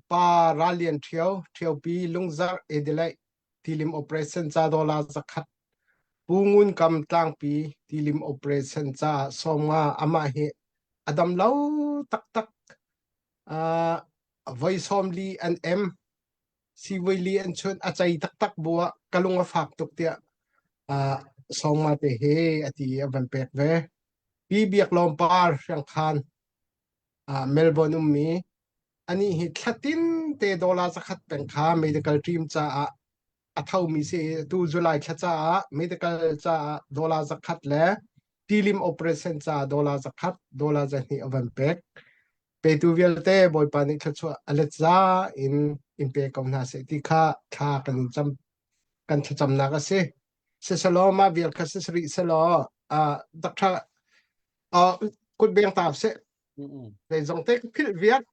Pa Ral Lian Ṭhio, Ṭhiopi Lungzarh Adelaide tilim operation ca dollar zakhat Pu Ngun Kam Tlangpi tilim operation caah 50 amah hi a dam lo taktak. Uh, voi 40 an em sivui li an chunh a cei taktak bu ah ka lung a fak tuk tiah uh, sawma te he a ti a van pek ve. Pi Biak Lawm Par Hriangkhan uh, Melbourne ummi anih hi thlatin te dollar zakhat peng kha medical team caah a thomi si tu July thla caah medical caah dollar zakhat le tilim operation caah dollar zakhat dollar zahnih a van pek. Petu vialte Bawipa nih thluachuah a let za in in pe ko hna seh ti kha thla kan in cam kan thlacamnak a si. Siselaw mah vial kha si rih selaw uh, doctor uh, kut beng ta seh. Zeizong te ka philh viak.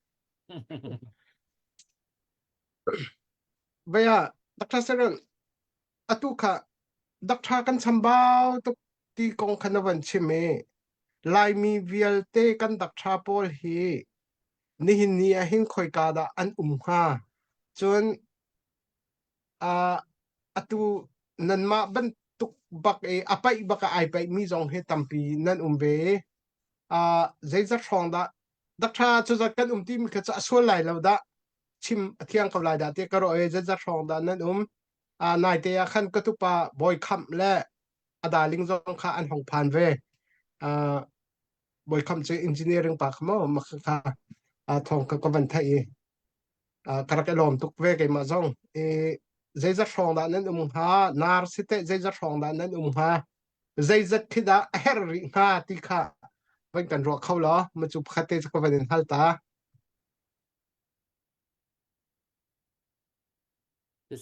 Vaya Dr. Sharon atu kha doctor kan chambau tuk ti kong kha na van chim i Laimi vialte kan doctor pawl hi nihin ni ah hin khoika dah an um hnga? Cun uh, atu nanmah bantuk bak i a paih bak ah ai paihmi zong hi tampi nan um ve i uh, zeizat hrawng dah doctor cu zat kan um timi kha cu a sual lai lo dah chim a thiang ko lai dah ti ka ruah i zeizat hrawng dah nan um uh, naite ah khan ka tupa bawi khamh le a darling zong kha an hong phan ve. Uh, bawi khamh cu engineering pa kha maw mak kha uh, thawng ka ka van theih i uh, ka rak i lawm tuk ve keimah zong. I zeizat hrawng dah nan um hnga nar si teh zeizat hrawng dah nan um hnga zeizat khi dah a herh rih hnga ti kha van kan ruah kho law ma cu pakhat te cu ka van in hal ta.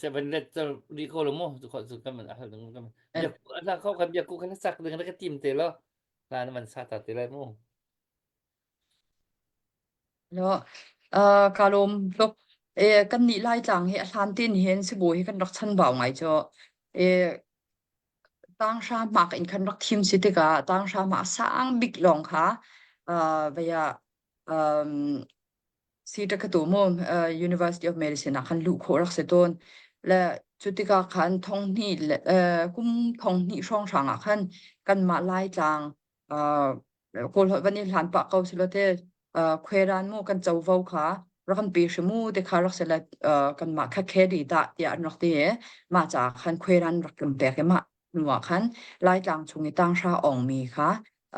Seven let cer ri ko lo mu cu kho cu kan man hal ding kan biak la kho kan biak ku kan sak ding na ka tim te lo la na man sa ta te lai mu Lo uh, ka lawm tuk e kan nih lai tlang hi a hlan tin hin sibawi hi kan rak chan bau ngai cho e tanghra mak in khan rak thim si tikah tanghra ma sang bik lawng kha uh, vaya um, Si ta ka tu mu University of Medicine ah khan luh khawh rak si tawn. Le cu tikah khan thong hnih le kum thong hnih hrawnghrang ah khan kanmah Laitlang Kawl holh van i hlan pah ko silo te khuairan mu kan covo kha rak kan pe hrim mu te kha rak si le kanmah kha khe dah tiah an rak ti i mah caah khan khuairan rak kan pek i mah hnu ah khan Laitlang chung i tanghra awngmi kha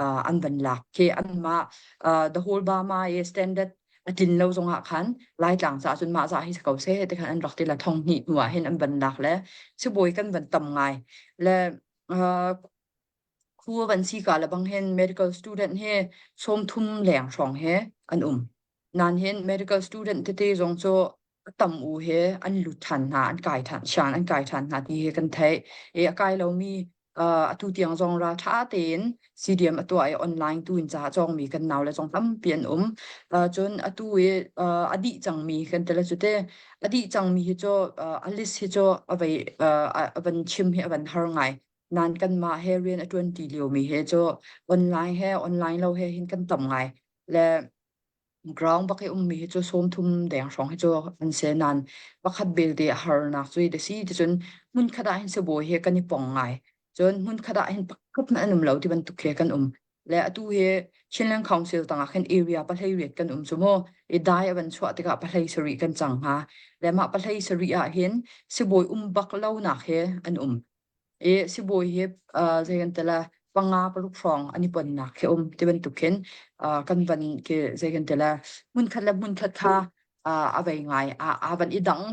uh, an van lak khi anmah uh, the whole Burma i standard a tlin lo zongah khan Laitlang ca cun mah za hi si ko seh ti khan an rak ti la thong hnih hnu ah hin an van lak le sibawi kan van tam ngai le uh, khu van si ka le bang hin medical student he 30 leng hrawng he an um nan hin medical student tete zong cu a tam u he an lut ṭhan hna, an kai ṭhan, sian an kai ṭhan hna ti hi kan theih. I a kai lomi uh, atu tiang zong ral ṭha tein CDM a tuah i online tu in ca a cawngmi kan nau le zong tampi an um. Uh, cun atu i uh, a dih cangmi kan ti le cu te a dih cangmi hi cu uh, a list hi cu a vei uh, a van chim hi a van har ngai. Nan kanmah he rian a ṭuan ti liomi he cu online he online lo he hin kan tam ngai. Le ground bak i ummi hi cu 30 deng hrawng hi cu an si nain pakhat belte a harnak cu hi si ticun hmunkhat ah hin sibawi he kan i pong ngai cun hmunkhat ah hin pakhat hmanh an um lo ti bantuk khi kan um le atu hi Chinland Council tangah khin area pahlei riat kan um cu mu i dai a van chuah tikah pahlei sarih kan cang hnga le mah pahlei sarih ah hin sibawi um bak lo nak he an um i sibawi hi uh, zei kan ti la panga paruk hrawng an i ponnak khi um ti bantuk khin uh, kan van ke zei kan ti la hmunkhat le hmunkhat kha uh, a vei ngai a, a van i dang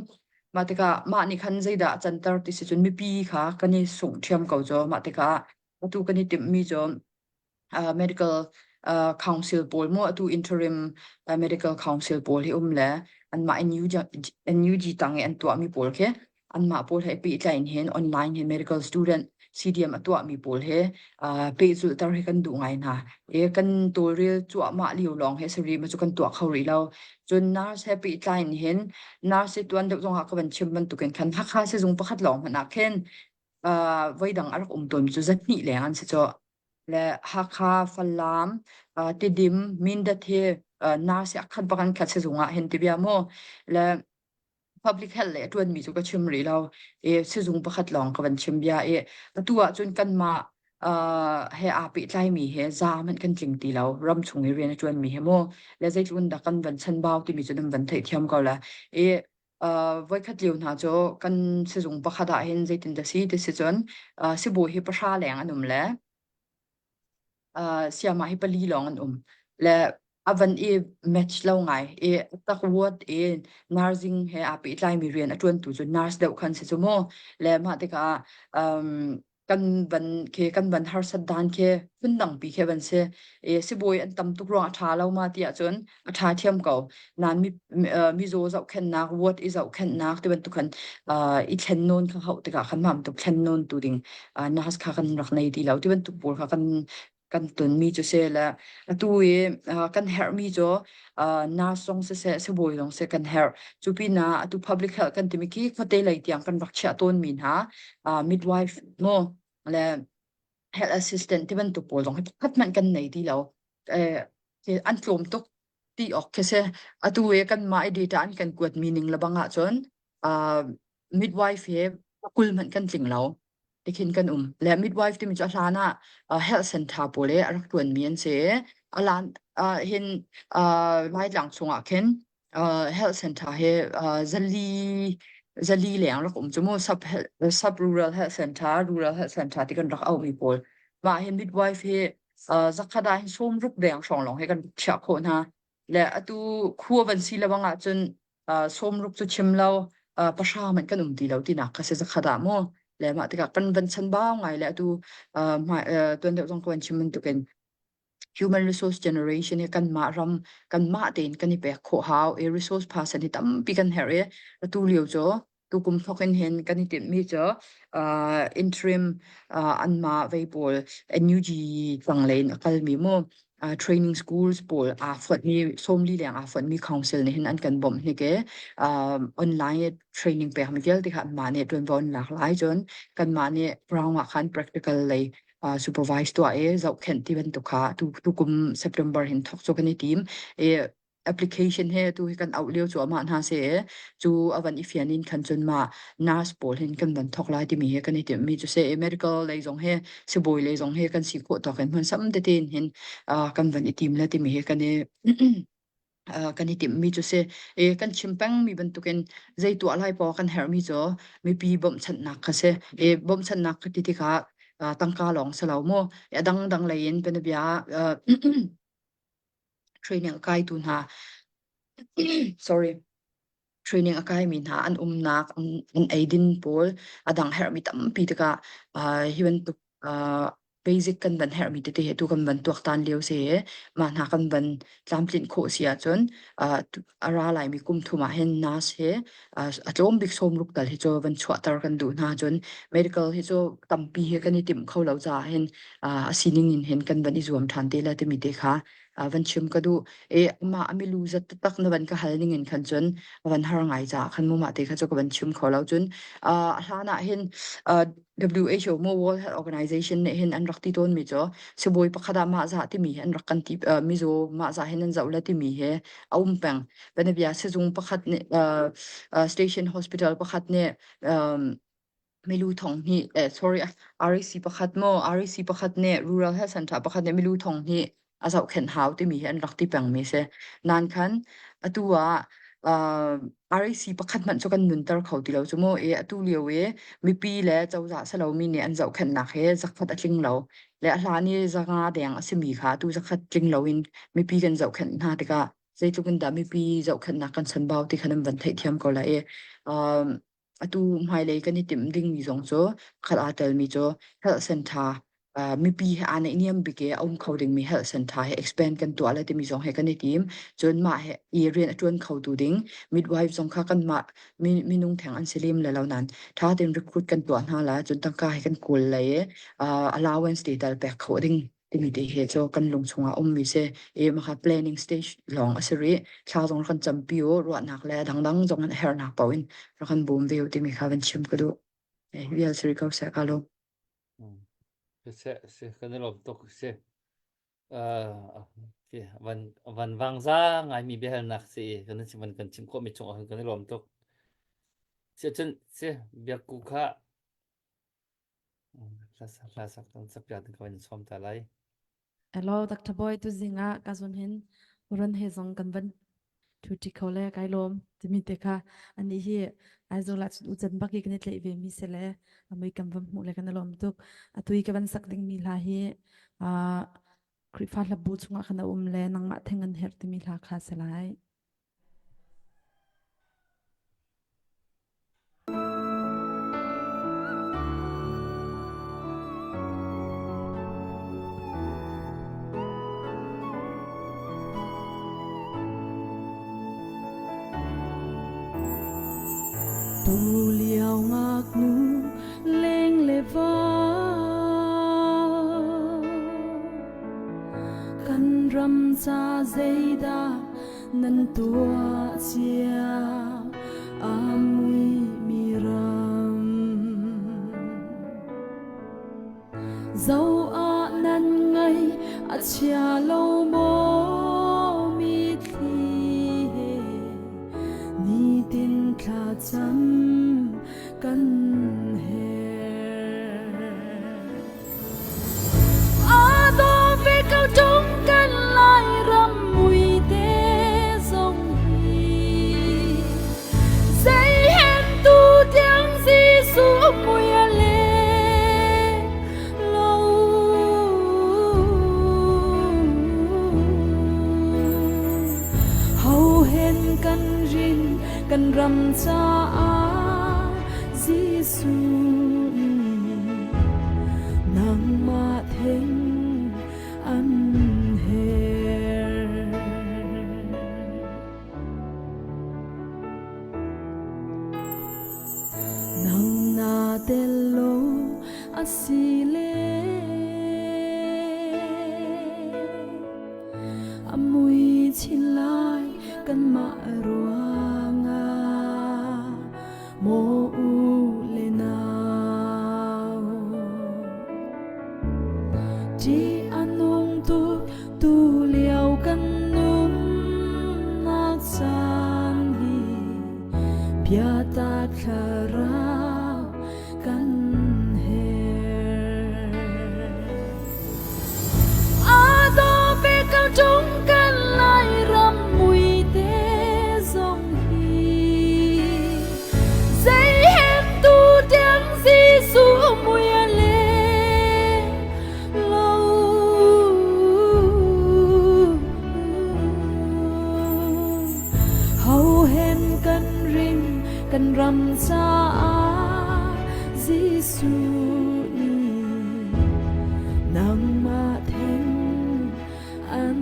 mah tikah mah nih khan zeidah a canter ti si cun mipi kha kan i sungh ṭhiam ko cu mah tikah atu kan i timhmi cu uh, medical uh, council pawl mu atu interim uh, medical council pawl hi um le anmah NUG, NUG tang i an tuahmi pawl khi anmah pawl he pehtlai in hin online he medical student CDM a tuahmi pawl he uh, pehzulhter hi kan duh ngai hna e kan tawlrel cuahmah lio lawng he sari ma cu kan tuah kho rih lo cun nurse he pehtlai in hin nurse hi tuan deuh zongah ka van chim bantukin khan Hakha sizung pakhat lawng hmanh ah khin uh, voidang a rak um tawn cu zat hnih leng an si cu le Hakha, Falam, uh, Tidim, Mindat hi. Nurse a khat bak an khat sizung ah hin ti bia mu le public health le a ṭuanmi cu ka chim rih lo i sizung pakhat lawng ka van chim bia i atu ahcun kanmah uh, he aa pehtlaimi he za hmanh kan tling ti lo ram chung i rian a ṭuanmi he mu le zeitluk dah kan van chanbau timi cu nan van theihthiam ko la i uh, voikhat lio hna cu kan sizung pakhat ah hin zeitin dah si ti si cun uh, sibawi hi pahra leng an um le uh, siamah hi pali lawng an um le a van i match lo ngai i tak ward i nursing he aa pehtlaimi rian a ṭuantu cu nurse deuh khan si cu mu le mah tikah um, kan van khi kan van harsat dan khi phundang pi khi van si i sibawi an tam tuk ruang a ṭha lo ma ti ahcun a ṭha thiam ko nain mi mizaw zohkhenhnak ward i zohkhenhnak ti bantuk khan i thlen nawn kha hauh tikah khan mah bantuk thlen nawn tu ding nurse kha kan rak nei ti lo ti bantuk pawl kha kan kan tonmi cu si le atu i kan herhmi cu nurse zong siseh sibawi zong seh kan herh cu pinah atu public health kan timi khi khuate lei tiang kan rak chiah tawnmi hna midwife mu le health assistant ti bantuk pawl zong hi pakhat hmanh kan nei ti lo. Eh, an tlawm tuk ti awk khi si. Atu i kanmah i data an kan kuat mi ning lebang ahcun uh, midwife he 20 hmanh kan tling lo. Tikhin kan um. Le midwife timi cu a hlan ah uh, health center pawl i a rak ṭuanmi an si. A lan uh, hin uh, Laitlang chungah khin uh, health center he uh, zali zali leng rak um cu mu sub sub rural health center rural health center ti kan rak au mi pawl mah hi midwife hi uh, zakhat ah hin sawm ruk deng hrawng lawng hi kan chiah khawh hna le atu khua van si lawang ah cun uh, sawm ruk cu chim lo uh, pahra man kan um ti lo tinak kha si zakhat ah mu le mah tikah kan van chan bau ngai le atu uh, tuan deuh zong ko an chim bantukin human resource generation hi kanmah ram kanmah tein kan i pek khawh hau i resource person hi tampi kan herh i atu lio cu tukum thawk in hin kan i timhmi cu uh, interim uh, anmah vei pawl NUG tanglei in a kalmi mu uh, training schools pawl aa fonh sawmli leng aa fonhmi council nih hin an kan bawmh hnik i uh, online training pekmi vialte kha anmah nih ṭuanvo an lak lai cun kanmah nih ground ah khan practical lei uh, supervise tuah i zohkhenh ti bantuk kha tu tukum September hin thawk cu kan i tim i application he tu hi kan auh lio cu amah hna se cu avan i fian in khan cun ma nurse pawl hin kan van thawk lai timi he kan i timh mi cu se medical lei zong he sibawi lei zong he kan si khawh tawk in hmun sam tete in hin uh, kan van i tim le timi he kan i kan i timhmi cu si. I kan chim pengmi bantukin zei tuah lai paoh kan herhmi cu mipi bawmhchanhnak kha si. I bawmhchanhnak ka ti tikah tangka lawng si lo mu. A dangdang lei in bianabia ah training a kaitu hna sorry training a kaimi hna an umnak an, an eidin pawl a dang herhmi tampi tikah uh, hi bantuk uh, basic kan van herhmi tete he tu kan van tuaktan lio si i mah hna kan van tlamtlinh khawh si ahcun uh, a ra laimi kum thum ah hin nas he uh, a tlawm bik sawm ruk tal hi cu van chuahter kan duh hna cun medical hi cu tampi hi kan i timh kho lo caah hin uh, a sining in hin kan van i zuam ṭhan te la timi te kha van chim ka duh e amah a milu zat taktak na van ka hal ning in khan cun van har ngai ca khan mu mah te kha cu ka van chim kho lo cun a hlan ah hin WHO mo World Health Organization nih hin an rak ti tawn mi cu sibawi pakhat ah mah zah timi hi an rak kan ti mizaw mah zah hin an zoh le timi he a um peng banabia sizung pakhat nih station hospital pakhat nih milu thong hnih eh sorry REC pakhat maw REC pakhat nih Rural Health Center pakhat nih milu thong hnih a zohkhenh hau timi hi an rak ti pengmi si. Nan khan atu ah uh, REC pakhat hmanh cu kan nunter kho ti lo cu mu i atu lio i mipi le cozah salomi nih an zohkhenhnak hi zakhat a tling lo le a hlan i zanga deng a simi kha atu zakhat tling lo in mipi kan zohkhenh hna tikah zeitluk in dah mipi zohkhenhnak kan chanbau ti kha nan van theihthiam ko lai i um, Atu hmailei kan i timh dingmi zong cu khat aa telmi cu health center uh, mipi he aa naihniam bik i a um kho dingmi health center he expand kan tuah lai timi zong he kan i tim. Cun mah he i rian a ṭuan khotu ding midwife zong kha kanmah minung theng an si lem le lo nain ṭha tein recruit kan tuah hna lai. Cun tangka he kan kawl lai i uh, allowance te tal pek khawh ding timi te he cu kan lung chungah ummi si i maka planning stage lawng a si rih thla zong kan campi u ruahnak le dangdang zong an herhnak paoh in rak kan bawm ve u timi kha van chim ka duh eh vial siri ko seh ka lo Se se kan i lawm tuk si. Van van vangza ngaimi biahalnak si i kan chim van kan chim khawhmi chung ah kan i lawm tuk. Si cun si biakku kha hla sak kan sak piak ding ka van sawm ta lai. Hello, Dr. Boy, tu zing ah ka zun hin ron he zong kan van thu ṭi kho le kai lawm timi te kha ani hi Aizawl ah cun ucan bak i kan i tlaih ve mi si le amui kan van hmuh le kan i lawm tuk. Atu i ka van sak ding mi hla hi Khrihfa hlabu chungah khan a um le nangmah theng an herh timi hla kha si lai. Tulio ngaknu leng le va kan ram ca zeidah nan tuah cia a mui mi ram Zo ah nan ngai a chia lo maw mitthli he nitin thlacam kan herh. A daw ve ko ṭung kan Lairam muite zong hi zei hen tu tiang Jesuh mui a leng lo. Ho hen kan rin kan ram caah Jesuh nih nangmah theng an herh. Nang na tel lo a si le a mui chin lai kanmah ruangah maw u le nau. Ṭih a nung tuk tu lio kan nunnak caan hi biatak thlarau kan herh. A daw ve ko ṭung kan Lairam muite zong hi zei hen tu tiang Jesuh mui a leng lo. Ho hen kan ring kan ram caah Jesuh nih nangmah theng an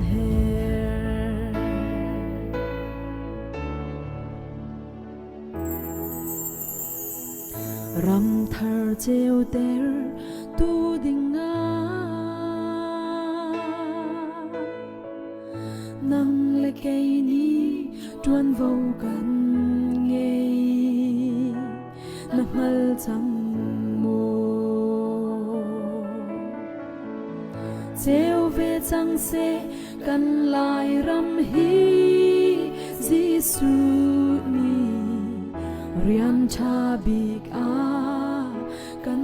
herh. Ram thar ceuter tu ding ah nang le kei nih ṭuanvo kan ngei na hngal cang maw? Ceu ve cang seh kan Lairam hi Jesuh nih rian ṭha bik a kan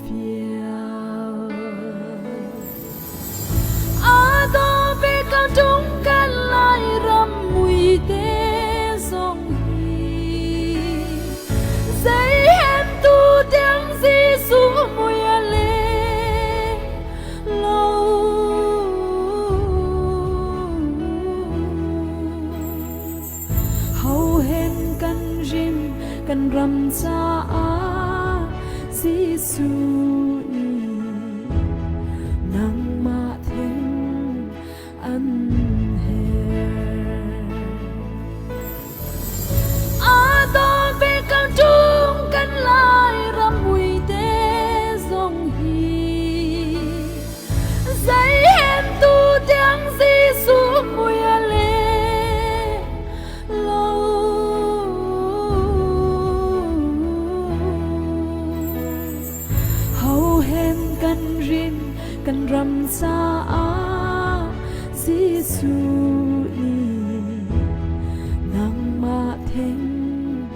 fial. A daw ve ka ṭung kan Lairam muite zong hi zei hen tu tiang Jesuh mui a leng lo. Ho hen kan rim kan ram caah Jesuh nih nangmah theng an herh. A daw ve kan ṭung kan Lairam muite zong hi zei hen tu tiang Jesuh mui a leng lo. Ho hen kan rin kan ram caah Jesuh nih nangmah theng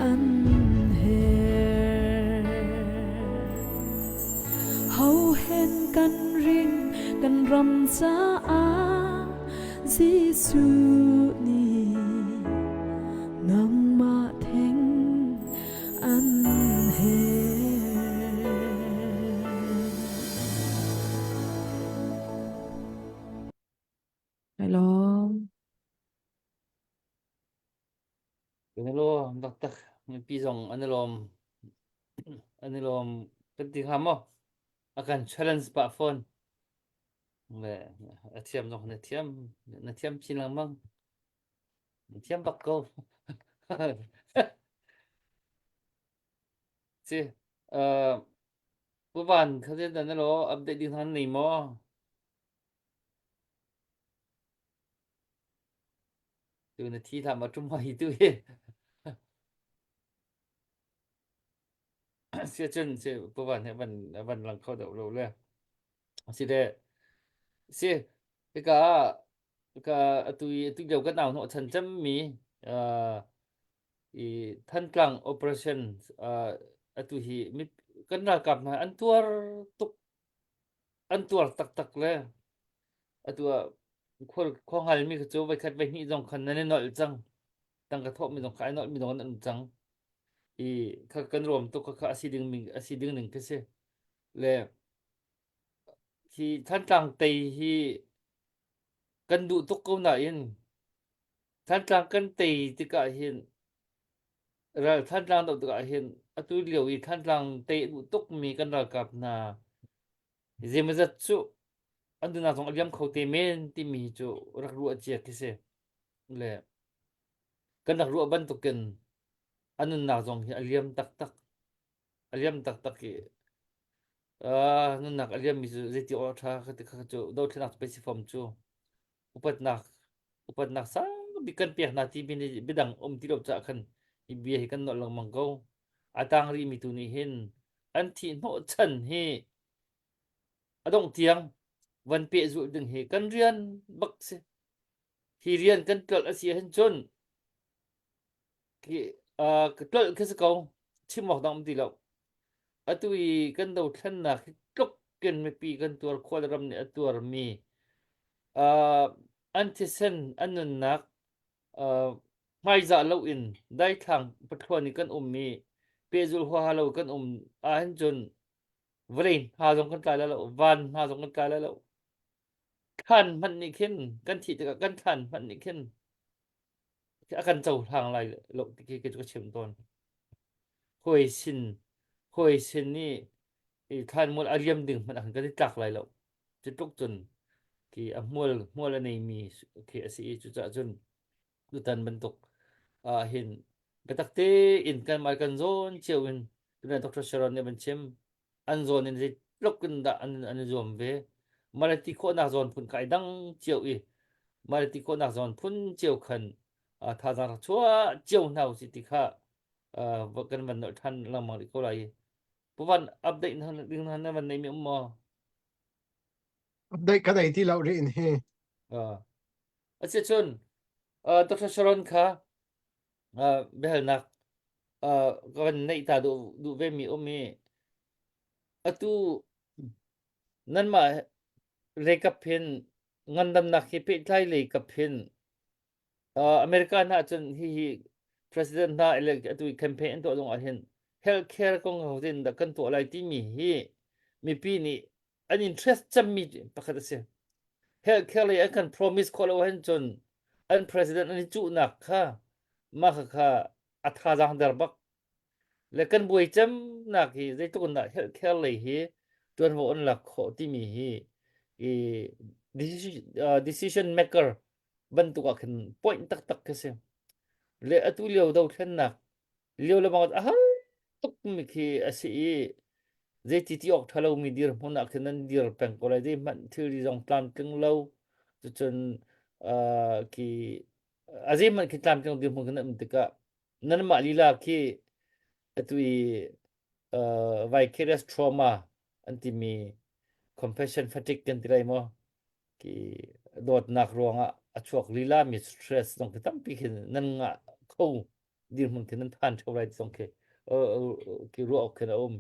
an herh. Hohen kan ring kan ram caah Jesuh nih nangmah theng an herh. Hello. Kan i lawm taktak. Mipi zong an i lawm. An i lawm kan ti hnga maw? A kan challenge pah fawn. Le a thiam zong na thiam. Na thiam chin lengmang. Na thiam bak ko. Si, uh, Pu Van, kha na lo update ding han nei maw? Tu na thi hlah ma ṭum hi tu hi. Si cun si Pu Van he van van lang kho deuh lo le. Si le si hika ka atu i atu lio kan au hnawh chan cemmi uh, i Thantlang operation uh, atu hi mit kan ralkap hna an tuar tuk an tuar taktak le atu ah khual khua hngalmi kha cu voikhat voihnih zong khan nan i nolh cang tangka thawhmi zong kha ai nolhmi zong an um cang i kha kan ruam tuk kha a si ding mi a si ding ning khi si le hi Thantlang tei hi kan duh tuk ko nain Thantlang kan tei tikah hin ral Thantlang doh tikah hin atu lio i Thantlang tei a duh tukmi kan ralkap hna zeimawzat cu an duhnak zong a liam kho te men timi hi cu rak ruah cia khi si. Le kan rak ruah bantukin a nunnak zong hi a liam taktak. A liam taktak i uh, nunnak a liammi cu zeiti awk a ṭha kha ti kha cu dothlenak cu pei si fom cu. Upatnak upatnak sangbik kan pek hna timi nih biadang um ti lo caah khan hi bia hi kan nolh lengmang ko. A tang rihmi tu nih hin an thih hnawhchan hi a dongh tiang van pehzulh ding hi kan rian bak si. Hi rian kan tlolh a si ahhin cun khi uh, ka tlolh khi si ko chim awk dang um ti lo. Atu i kan dothlennak hi tluk in mipi kan tuar khual ram nih a tuarmi uh, an thisen an nunnak uh, hmaizah loin daithlang pathluan i kan um i pehzulh huaha lo kan um ahhin cun vawlei hna zong kan tlai lai lo van hna zong kan tlai lai lo thlan hmanh nih khin kan thih tikah kan thlan hmanh nih khin a kan cohlang lai lo ti khi ka chim tawn hawi sin hawi sin nih i thlanmual a liam ding hmanh ah khan kan i tlak lai lo cu tluk cun khi a hmual hmual a neimi khi a si i cucaah cun tutan bantuk ah hin biatak tein kanmah kan zawn cio in tutan Dr. Sharon nih van chim an zawn in zeitluk in dah an an i zuam ve mah ti khawhnak zawn phun kai dang cio i mah ti khawhnak zawn phun cio khan thazaang rak chuah cio hna usih ti kha kan van nolh ṭhan lengmang rih ko lai i Pu Van update ding na van neimi um maw? Update ka nei ti lo rih in hi. Uh, Asicun uh, Dr. Sharon kha uh, biahalnak uh, ka van neih ta duh, duh ve mi um i atu nanmah leikap hin ngandamnak hi pehtlai leikap hin uh, America hna cun hihi president hna elect atu i campaign an tuah zong ah hin healthcare kong ho in dah kan tuah lai timi hi mipi nih an interest cemmi pakhat a si. Healthcare lei an kan promise khawh lo ahhin cun an president an i cuhnak kha mah kha kha a thazaang der bak. Le kan buai cemnak hi zeitluk in dah healthcare lei hi tuanvo an lak khawh timi hi i decision, uh, decision maker bantuk ah khin point taktak khi si. Le atu lio dothlennak lio le bang a har tuk mi khi a si i zeiti ti awk ṭha lomi dirhmun ah khin nan dir peng ko lai zeihmanh thilri zong tlamtling lo cucun uh, khi a zeihmanh khi tlamtling dirhmun khin nan um tikah nanmah lila khi atu i uh, vicarious trauma an timi compassion fatigue kan ti lai maw ki dawtnak ruangah a chuak lila mi stress zong khi tampi khin nan ngah kho dirhmun khin nan phan theo lai zong khi ki ruah awk khin a um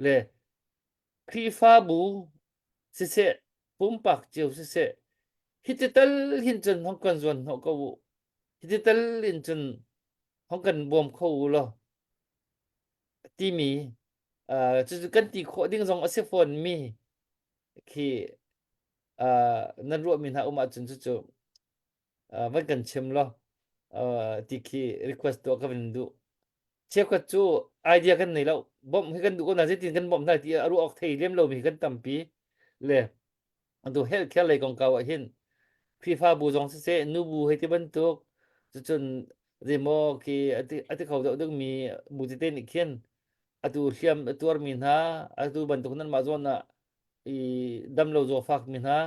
le Khrihfabu siseh pumpak cio siseh hiti tal hin cun hong kan zuan hnawh ko u hiti tal in cun hong kan bawm kho u law timi uh, cucu kan ti khawh ding zong a si fawn mi khi uh, nan ruahmi hna um ahcun cucu uh, van kan chim law uh, ti khi request tuah ka van duh cheukhat cu idea kan nei lo bawmh hi kan duh ko na zeitin kan bawmh hna ti a ruah awk thei lem lomi kan tampi le atu healthcare lei kongkau ah hin Khrihfabu zong siseh nubu hei ti bantuk cucun zeimaw khi ati ati kho deuh dingmi bu tete nih khin atu hliam a tuarmi hna atu bantuk nan mah zawn ah i damlo zawfak mi hna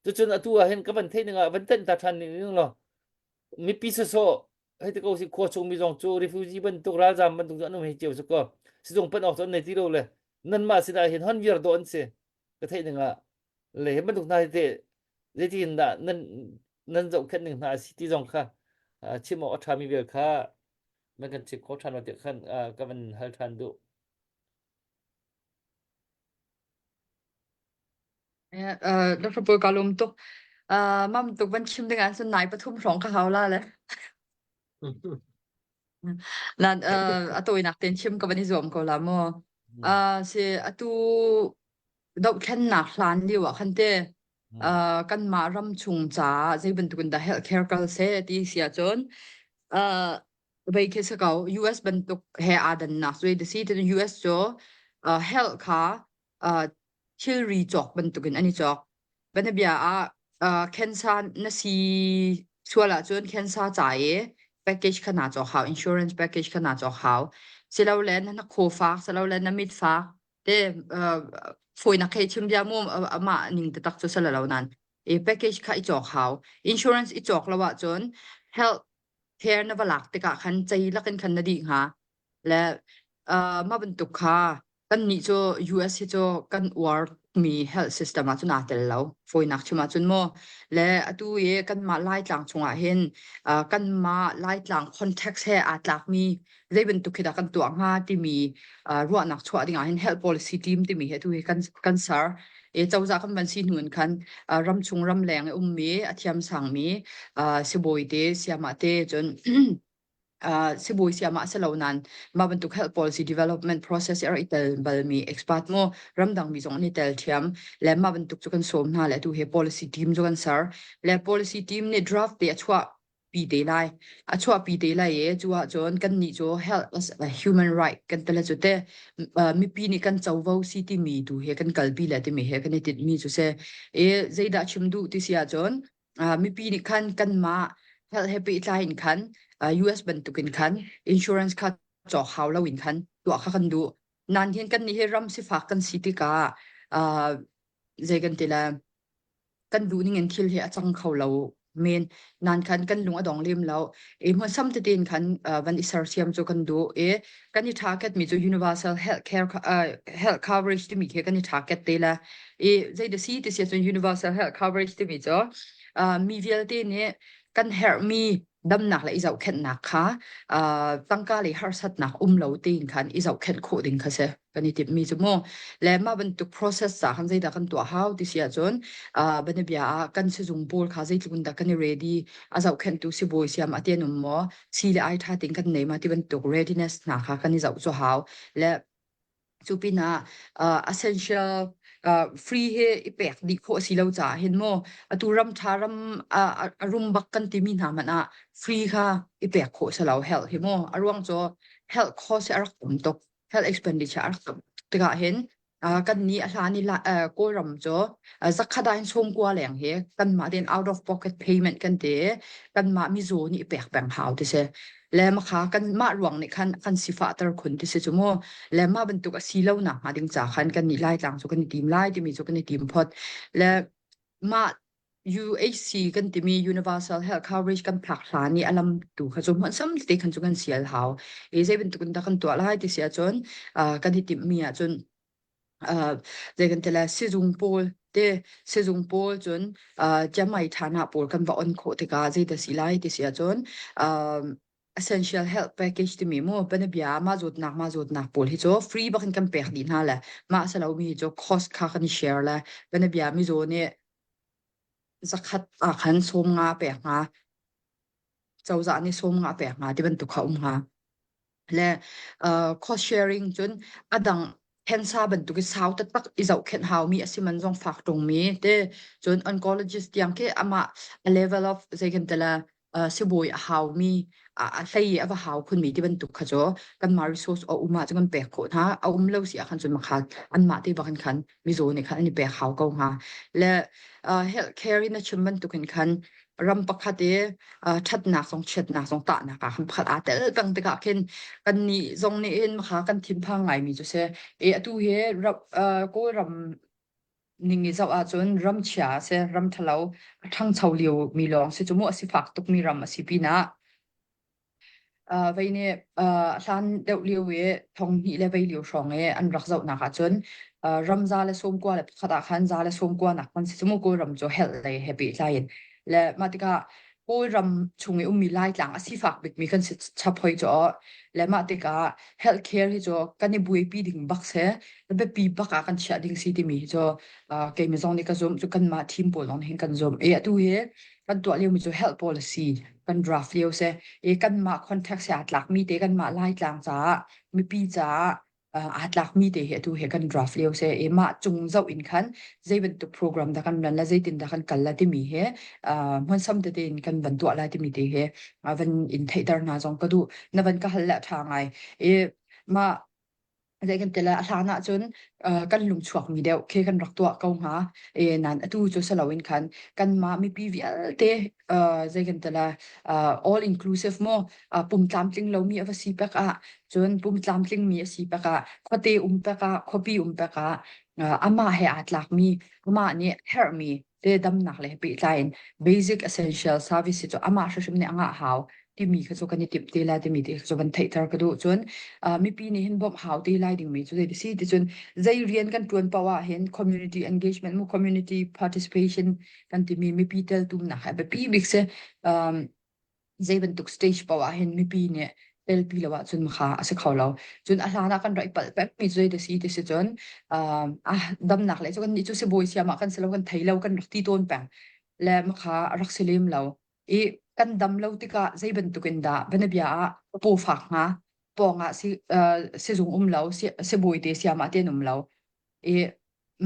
cucun atu ah hin ka van theih ning ah van tenh ta ṭhan ning ning law mipi sawsawh hei ti ko si khua chung mi zong cu refugee bantuk ralzam bantuk cu an um hei cio su ko sizung pan awk cu an nei ti lo le nanmah sinah hin hon viar dawh an si ka theih ning ah le hi bantuk hna hi teh zeitin dah nan nan zohkhenh ning hna a si ti zong kha chim awk a ṭhami vial kha nan kan chim kho ṭhan lo tiah khan ka van hal ṭhan duh. Dr. Paul ka lawm tuk. Mam tuk van chim ding ah cun nai pathum hrawng ka hau la le. Nan a tawinak tein chim ka van i zuam ko la mu. Si atu dohthlennak hlan lio ah khan te kanmah ram chung caah zei bantuk in dah healthcare kal seh ti si ahcun vei khi si ko US bantuk he aa dannak cu ti si US cu health kha thilri cawk bantukin an i cawk. Bianabia ah uh, cancer na si sual ahcun cancer ca i package kha naa cawk hau, insurance package kha naa cawk hau. Silole na na khaw fak, silole na mit fak, te uh, fawinak hei chim bia mu amah ning taktak cu sala lo nan. E package kha i cawk hau. Insurance i cawk lo ahcun health care na va lak tikah khan cei lakin khan na dih hnga. Le uh, mah bantuk kha Kannih cu US hi cu kan uarmi health system ah cun aa tel lo. Fawinak chim ahcun maw le atu i kanmah Laitlang chungah hin uh, kanmah Laitlang context he aa tlakmi zei bantuk khi dah kan tuah hnga timi uh, ruahnak chuah dingah hin health policy team timi hi atu hi kan kan ser. E cozah kan van si hnu in khan uh, ramchung ramleng i ummi a thiamsangmi uh, sibawi te siamah te cun uh, sibawi siam ah si lo nain mah bantuk health policy development process i a rak i tel balmi expert mu ramdang mi zong an i tel thiam le mah bantuk cu kan sawm hna le tu he policy team cu kan ser le policy team nih draft te a chuah pi te lai a chuah pi te lai i cu ahcun kan nih cu health as a human right kan tele cu te mipi nih kan covo si timi tu he kan kalpi le timi he kan i tinhmi cu se e zeidah chim duh ti si ahcun uh, mipi nih khan kanmah health he pehtlai in khan uh, US bantukin khan insurance kha cawk hau lo in khan tuah kha kan duh nan hin kan nih hi ram sifak kan si tikah uh, zei kan ti la kan duh ning in thil hi a cang kho lo men nan khan kan lung a dong lem lo e hmun sam te tin khan uh, van i sersiam cu kan duh e kan i target mi cu universal health care uh, health coverage timi khi kan i target te la i zei da si ti si cun universal health coverage timi cu uh, mi vialte nih kan herhmi damnak le i zohkhenhnak kha uh, tangka le harsatnak um lo tein khan i zohkhenh khawh ding kha si kan i timhmi cu mu le mah bantuk process ca khan zeidah kan tuah hau ti si ahcun uh, banabia ah kan sizung pawl kha zeitluk in dah kan i ready a zohkhenhtu sibawi siam a tian um maw si le ai tha ting kan nei ma ti bantuk readiness hna kha kan i zoh cu hau le Cu pinah uh, essential uh, free hi i pek dih khawh si lo caah hin mu atu ram ṭha ram uh, a rum bak kan timi hna hmanh ah free kha i pek khawh si lo health hi mu a ruang cu health cost hi a rak tam tuk health expenditure a rak tam tuk tikah hin Uh, kan nih a hlan i uh, Kawlram cu uh, zakhat ah hin sawmkua leng hi kanmah tein out of pocket payment kan ti kanmah mizaw nih i pek peng hau ti si le makha kan mah ruang nih khan kan sifahter khun ti si cu mu le mah bantuk a si lo nak hnga ding ca khan kan nih Laitlang cu kan i tim lai timi cu kan i tim phot le mah UHC kan timi Universal Health Coverage kan phak hlan i a lam tu kha cu hmunsam te khan cu kan sial hau i zei bantuk in dah kan tuah lai ti si ahcun uh, kan i timhmi ahcun. Uh, zei kan ti le sizung pawl te sizung pawl cun uh, Chiangmai ṭhana pawl kan va on khawh tikah zei dah si lai ti si ahcun um, essential health package timi mu banabia mah zawtnak mah zawtnak pawl hi cu free bak in kan pek dih hna le mah salomi hi cu cost kha kan i share le banabia mizaw nih zakhat ah khan sawm nga pek hnga cozah nih sawm nga pek hnga ti bantuk kha um hnga le uh, cost sharing cun adang cancer bantuk i sau taktak i zohkhenh haumi a si man zong fak ṭungmi te cun oncologist tiang khi amah a level of zei kan ti la uh, sibawi a haumi a a hlei i a va hau khunmi ti bantuk kha cu kanmah resource a um ah cun kan pek khawh hna a um lo si ah khan cun makha anmah te bak in khan mizaw nih khan an i pek hau ko hnga le uh, health care in a chim bantuk in khan ram pakhat i uh, ṭhatnak zong chiatnak zong tahnak ah khan pakhat aa tel peng tikah khin kan nih zong nih hin kha kan thinphang ngaimi cu si e atu hi ram uh, Kawlram ning i zoh ahcun ram chia a si ram ṭhalo a ṭhangcho lio mi lawng si cu mu a sifak tukmi ram a si pinah Uh, vei nih uh, hlan deuh lio i thong hnih le vei lio hrawng i an rak zohnak ahcun uh, ram 191 ah khan 190 nak kan si cu mu Kawlram cu health lei he pehtlai in le mah tikah Kawlram chung i ummi Laitlang a sifak bikmi kan si chap hoi cu le mah tikah health care hi cu kan i buaipi ding bak si biapi bak ah kan chiah ding si timi hi cu uh, keimah zong nih ka zumh cu kanmah team pawl zong nih hin kan zumh i atu hi kan tuah liomi cu health policy kan draft lio si i kanmah context he aa tlakmi te kanmah Laitlang caah mipi caah uh, aa tlakmi te hi atu he kan draft lio si i mah cung zoh in khan zei bantuk program dah kan run la zeitin dah kan kal la timi he uh, hmunsam tete in kan van tuah lai timi te he uh, van in theihter hna zong ka duh na van ka hal le tha ngai i mah Zei kan ti le a hlan ahcun uh, kan lung chuakmi deuh khi kan rak tuah ko hnga. E, nan atu cu si loin khan kanmah mipi vialte uh, zei kan ti le uh, all inclusive mu uh, pum tlamtling lomi a va si pek ah cun pum tlamtling mi a si pek ah khuate um pek ah khuapi um pek ah uh, amah he aa tlakmi amah nih herhmi te damnak le pehtlai in basic essential service hi cu amah hrimhrim nih a ngah hau timi kha cu kan i timh te lai timi te kha cu van theihter ka duh cun uh, mipi nih hin bawmh hau te lai dingmi cu zei si ti cun zei rian kan tuan paoh ah hin community engagement mu community participation kan timi mipi teltumnak hi a biapi bik si um, zei bantuk stage paoh ah hin mipi nih telpi lo ahcun kha a si kho lo. Cun a hlan ah kan rak i palh pengmi cu zei ti si ti si cun uh, ah damnak le cu kan nih cu sibawi siam ah kan si lo kan thei lo kan rak ti tawn peng le makha a rak si lem lo. I kan dam lo tikah zei bantuk in dah banabia ah paw fak hnga pawng ah si uh, sizung um lo si sibawi te siam ah te an um lo. I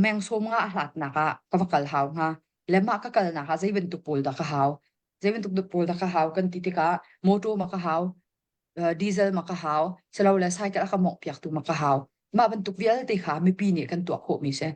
meng sawm nga a hlatnak ah ka va kal hau hnga le mah ka kalnak ah zei bantuk pawl dah ka hau zei bantuk duk pawl dah ka hau kan ti tikah motor ma ka hau uh, diesel ma ka hau silole cycle a ka mongh piaktu ma ka hau mah bantuk vialte kha mipi nih kan tuah khawhmi si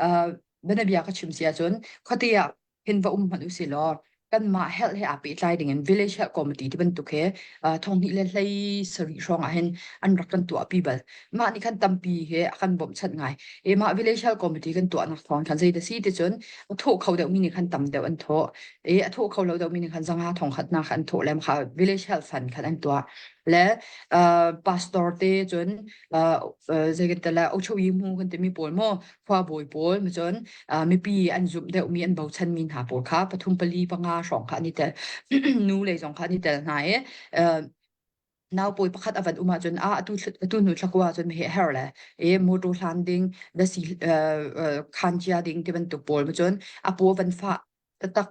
uh, banabia ka chim si ahcun khuate ah hin va um hmanh usih law kanmah health he aa pehtlai ding in village health committee ti bantuk he uh, thonghnih le hlei sarih hrawng ah hin an rak kan tuahpi bal mah nih khan tampi he a kan bawmhchanh ngai e mah village health committee kan tuahnak thawng khan zei da si ti cun a thawh kho deuh mi nih khan tam deuh an thawh e a thawh kho lo deuh mi nih khan zanga thong khat na khan an thawh lem kha village health fund khan an tuah le uh, pastor te cun uh, zei kan tala ochoyi mu kan timi pawl mo khua bawi pawl ma cun uh, mipi an zumh deuh mi an bochan mi hna pawl kha pathum pali panga hrawng kha an i tel nu lei zong kha an i tel hna i uh, naupawi pakhat a van um ahcun a atu atu hnu thlakua ahcun he her le e motor hlan ding dasi khan cia ding ti bantuk pawl ma cun a paw van fah taktak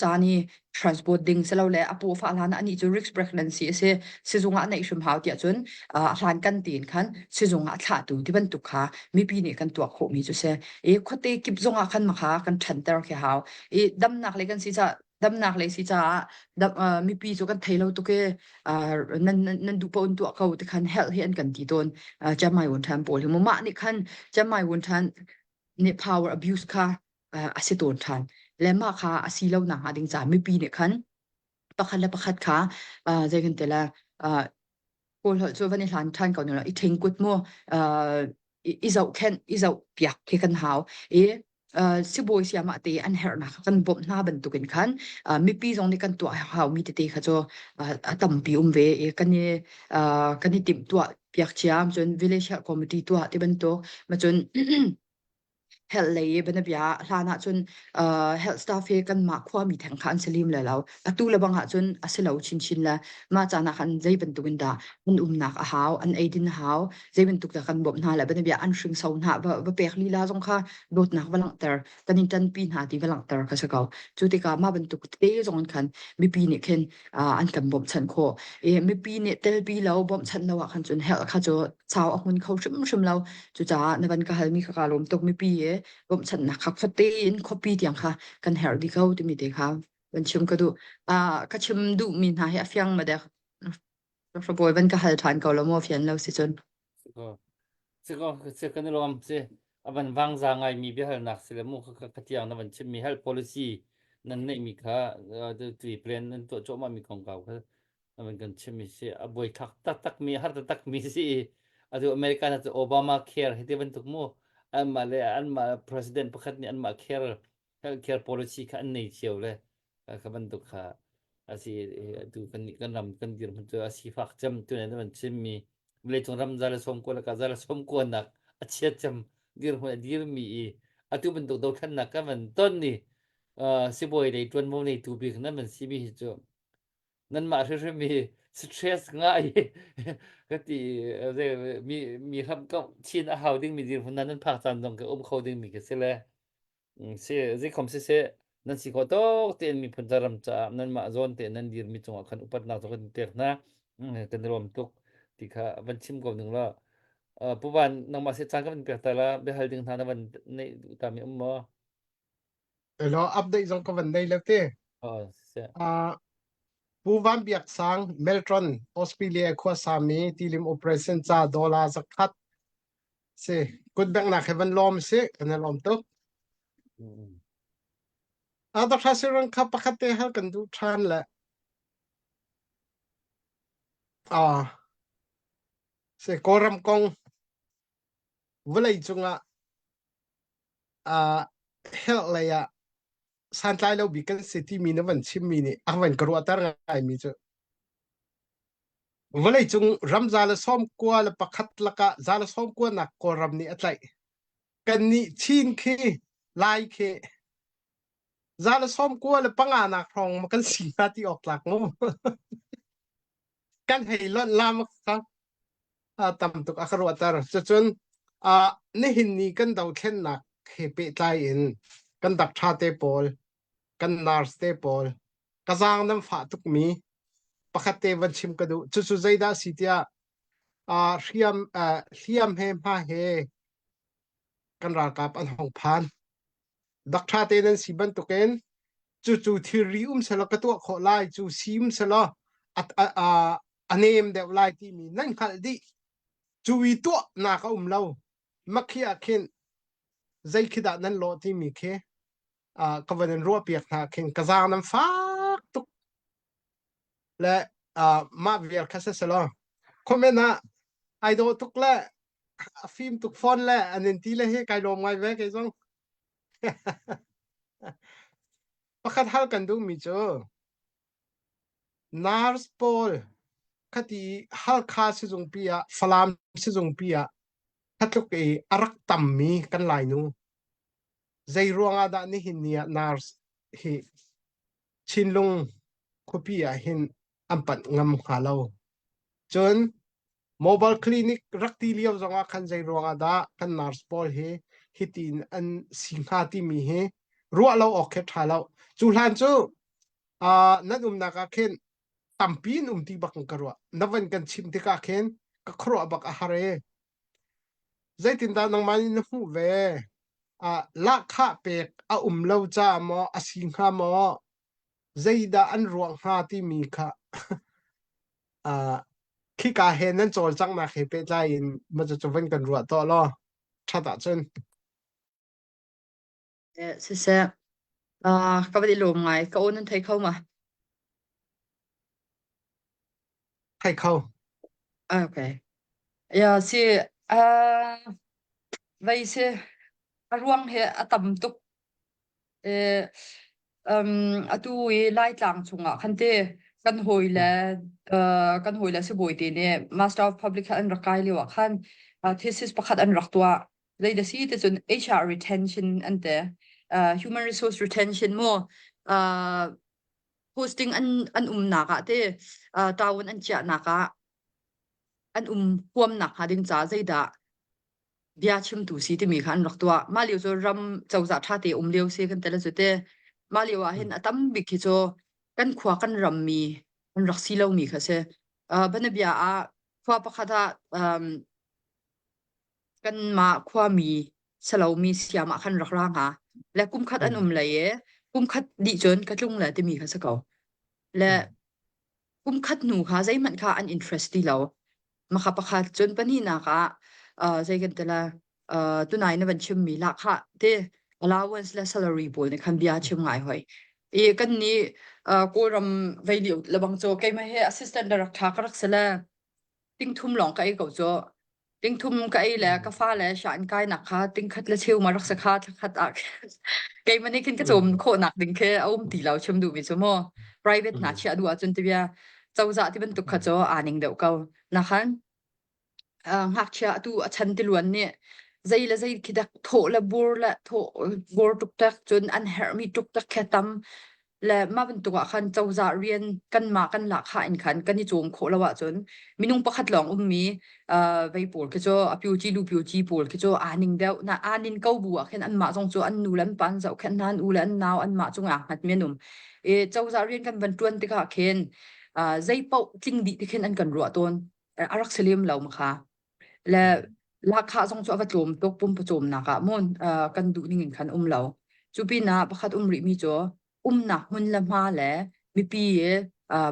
caan i transport ding silole a paw fah hlan ah anih cu risk pregnancy a si sizung ah neih hrim hau tiah cun a hlan kan tiin khan sizung ah thlahtu ti bantuk kha mipi nih kan tuah khawhmi cu si i khuate kip zong ah khan makha kan ṭhanter khi hau i damnak le kan si ca damnak lei si caah dam, uh, mipi cu kan thei lo tuk i uh, nan nan nan duh paoh in tuah ko ti khan health hi an kan ti tawn uh, Chiang Wun Than pawl hi mu mah nih khan Chiang Wun Than nih power abuse kha uh, a si tawn ṭhan le mah kha a si lo nak hnga ding caah mipi nih khan pakhat le pakhat kha uh, zei kan ti la uh, Kawl holh cu van i hlan ṭhan ko ne i ṭhingkut mu uh, i zohkhenh i zohpiak khi kan hau i uh, sibawi siamah te an herhnak kan bawmh hna bantukin khan uh, mipi zong nih kan tuah haumi tete kha cu uh, a tampi um ve i kan i uh, kan i timhtuah piak thiam cun village health committee tuah ti bantuk ma cun. Health lei i bianabia hlan ah cun uh, health staff hi kanmah khuami theng kha an si lim le lo. Atu le bang ah cun a si lo chinchin le mah caan ah khan zei bantuk in dah an umnak a hau, an eidin a hau, zei bantuk dah kan bawmh hna le bianabia an hringso hna va, va pek lila zong kha dawtnak va langhter, kan in ṭanpi hna ti va langhter kha si ko. Cu tikah mah bantuk te zong in khan mipi nih khin uh, an kan bawmhchanh khawh. I mipi nih telpi lo, bawmhchanh lo ah khan cun health kha cu sau a hmun kho hrimhrim lo. Cucaah na van ka halmi kha kaa lawm tuk. Mipi i bawmhchanhnak kha khuate in khuapi tiang kha kan herh dih ko timi te kha van chim ka duh. Uh, ka chim duhmi hna hi a fiang ma dek? Bawi van ka hal ṭhan ko lo maw fian lo si cun. Siko, si kan i lawm si. A van vangza ngaimi biahalnak si le mu kha ka tiang na van chimmi health policy nan neihmi kha tui plan nan tuah cuahmah mi kongkau kha na van kan chimmi si. A buaithlak taktak mi har taktak mi si i atu America na cu Obama care hi ti bantuk mu anmah le anmah president pakhat nih anmah care health care policy kha an nei cio le kha bantuk kha asi atu kan kan ram kan dirhmun cu a sifak cem tu ne van chimmi vawleicung ram za le 90 le ka za le 90 nak a chiat cem dirhmun a dirmi i atu bantuk dothlennak kan van ton ni sibawi lei tuanvo neitu bik nan van simi hi cu nanmah hrimhrim hi stress ngai ka ti mi mi hram ko chin a hau ding mi dirhmun nan phak caan zong ka um kho ding mi ka si le Si, zeikhom siseh, nan si khawh tawk tein miphun ca ram caah nanmah zawn tein nan dirmi cungah khan upatnak cu kan in pek hna. Kan i lawm tuk ti kha van chim ko ning law. Uh, Pu Van, nangmah se caan ka van pek ta la, biahal ding hna na van neih duh ta mi um maw? Elo update zong ka van nei lo te. Oh, siseh. Uh, Pu Van Biak Sang, Meltron, Australia khuasami tilim operation ca dollar zakhat Si, kutbengnak he van lawm si, kan i lawm tuk. Mm. A Dr. Siran kha pakhat te hal kan duh ṭhan le. Ah, si Kawlram kong vawlei cungah ah health lei ah santlai lo bik kan si timi na van chimmi nih a van ka ruahter ngaimi cu Vawleicung ram 191 lakah 190 nak Kawlram nih a tlaih. Kannih Chin khi Lai khi 195 nak hrawng ma kan si hnga ti awk tlak mu. kan hei lonh lam kha tam tuk a ka ruahter. Cucun uh, nihin ni kan dothlennak he pehtlai in kan dak ṭha te pawl kan nurse te pawl ka zaang nan fah tukmi pakhat te van chim ka duh cucu zeidah si tiah uh, hriam uh, hliam he hma he kan ralkap an hong phan dakṭha te nan si bantukin cucu thilri um selaw ka tuah khawh lai cu si um selaw a, a, a, a nem deuh lai timi nan hngalh dih cu i tuahnak a um lo makhi ah khin zei khi dah nan lawh timi khi uh, ka van in ruahpiak hna khin ka zaang nan fak tuk le uh, mah vial kha seselaw comment ah ai dawh tuk le a fim tuk fawn le an in ti le hi kai lawm ngai ve kei zong pakhat hal kan duh mi cu nurse pawl khati Halkha sizungpi ah Falam sizungpi ah khatluk i a rak tammi kan Lainu Zei ruangah dah nihin ni ah nurse hi Chinlung khuapi ah hin an panh ngam hnga lo? Cun mobile clinic rak ti lio zongah khan zei ruangah dah kan nurse pawl hi hitin an si hnga timi hi ruah lo awk khi ṭha lo. Cu hlan cu uh, nan umnak ah khin tampi in um ti bak in ka ruah. Na van kan chim tikah khin ka khuaruah bak a har e. Zeitindah nangmah nih na hmuh ve? Ah, lahkhah pek a um lo caah maw a si hnga maw? Zeidah an ruah hnga timi kha ah, khika he nan cawlcanghnak he pehtlai in maw cucu van kan ruah tuah law ṭhat ahcun. Eh, siseh, ah, ka van i lawm ngai. Ka aw nan thei kho ma? Thei kho. Ah, Okay. Ya, si, ah, vei si, a ruang he a tam tuk. Eh, um, atu i Laitlang chungah khan te kan hawi le uh, kan hawi le sibawi te nih Master of Public Health an rak kai lio ah khan uh, thesis pakhat an rak tuah. Zei da si te cun HR retention an te uh, human resource retention mu uh, posting an an umnak ah te uh, town an chiahnak ah an um huamnak hnga ding ca zeidah bia chimtu si timi kha an rak tuah. Mah lio cu ram cozah ṭha te um lio si kan tel cu te. Mah lio ah hin a tam bik hi cu kan khua kan ram mi an rak si lomi kha si. Uh, banabia ah khua pakhat ah um, kanmah khuami salomi siam ah khan rak ra hnga. Le kum khat an um lei i kum khat dih cun ka tlung le timi kha si ko. Le kum khat hnu kha zeihmanh kha an interest ti lo. Makha pakhat cun pahnihnak ah uh, zei kan ti la uh, tunai na van chimmi lahkhah te allowance le salary pawl nih khan bia chim ngai hoi. I kan nih uh, Kawlram vei lio lebang cu keimah he assistant director ka rak si le ting thum lawng ka ei ko cu. Ting thum ka ei le ka fale sha an kai nak kha ting khat le cheu ma rak sa kha thla khat ah keimah nih khin ka cawm khawh nak ding khi a um ti lo chim duh mi cu mu private hna chiah duh ahcun tibia cozah ti bantuk kha cu aa ning deuh ko na khan ngakchia atu a chan tiluan nih zei le zei khi dak thawh le bur le thawh bur tuk tak cun an herhmi tuk tak khe tam le mah bantuk ah khan cozah rian kanmah kan lahkhah in khan kan i cawm khawh lo ahcun minung pakhat lawng ummi uh, vei pawl khi cu a pyu ci lu pyu ci pawl khi cu aa ning deuh na aa nin ko bu ah khin anmah zong cu an nu le an pa an zohkhenh hna an u le an nau anmah cungah hngat mi an um i cozah rian kan van ṭuan tikah khin uh, zei paoh tling dih ti khin an kan ruah tawn a rak si lem lo ma kha le lahkhah zong cu a va tlawm tuk pumpa cawmnak ah mun kan duh ning in khan um lo. Cu pinah pakhat um rihmi cu umnak hmun le hma le mipi i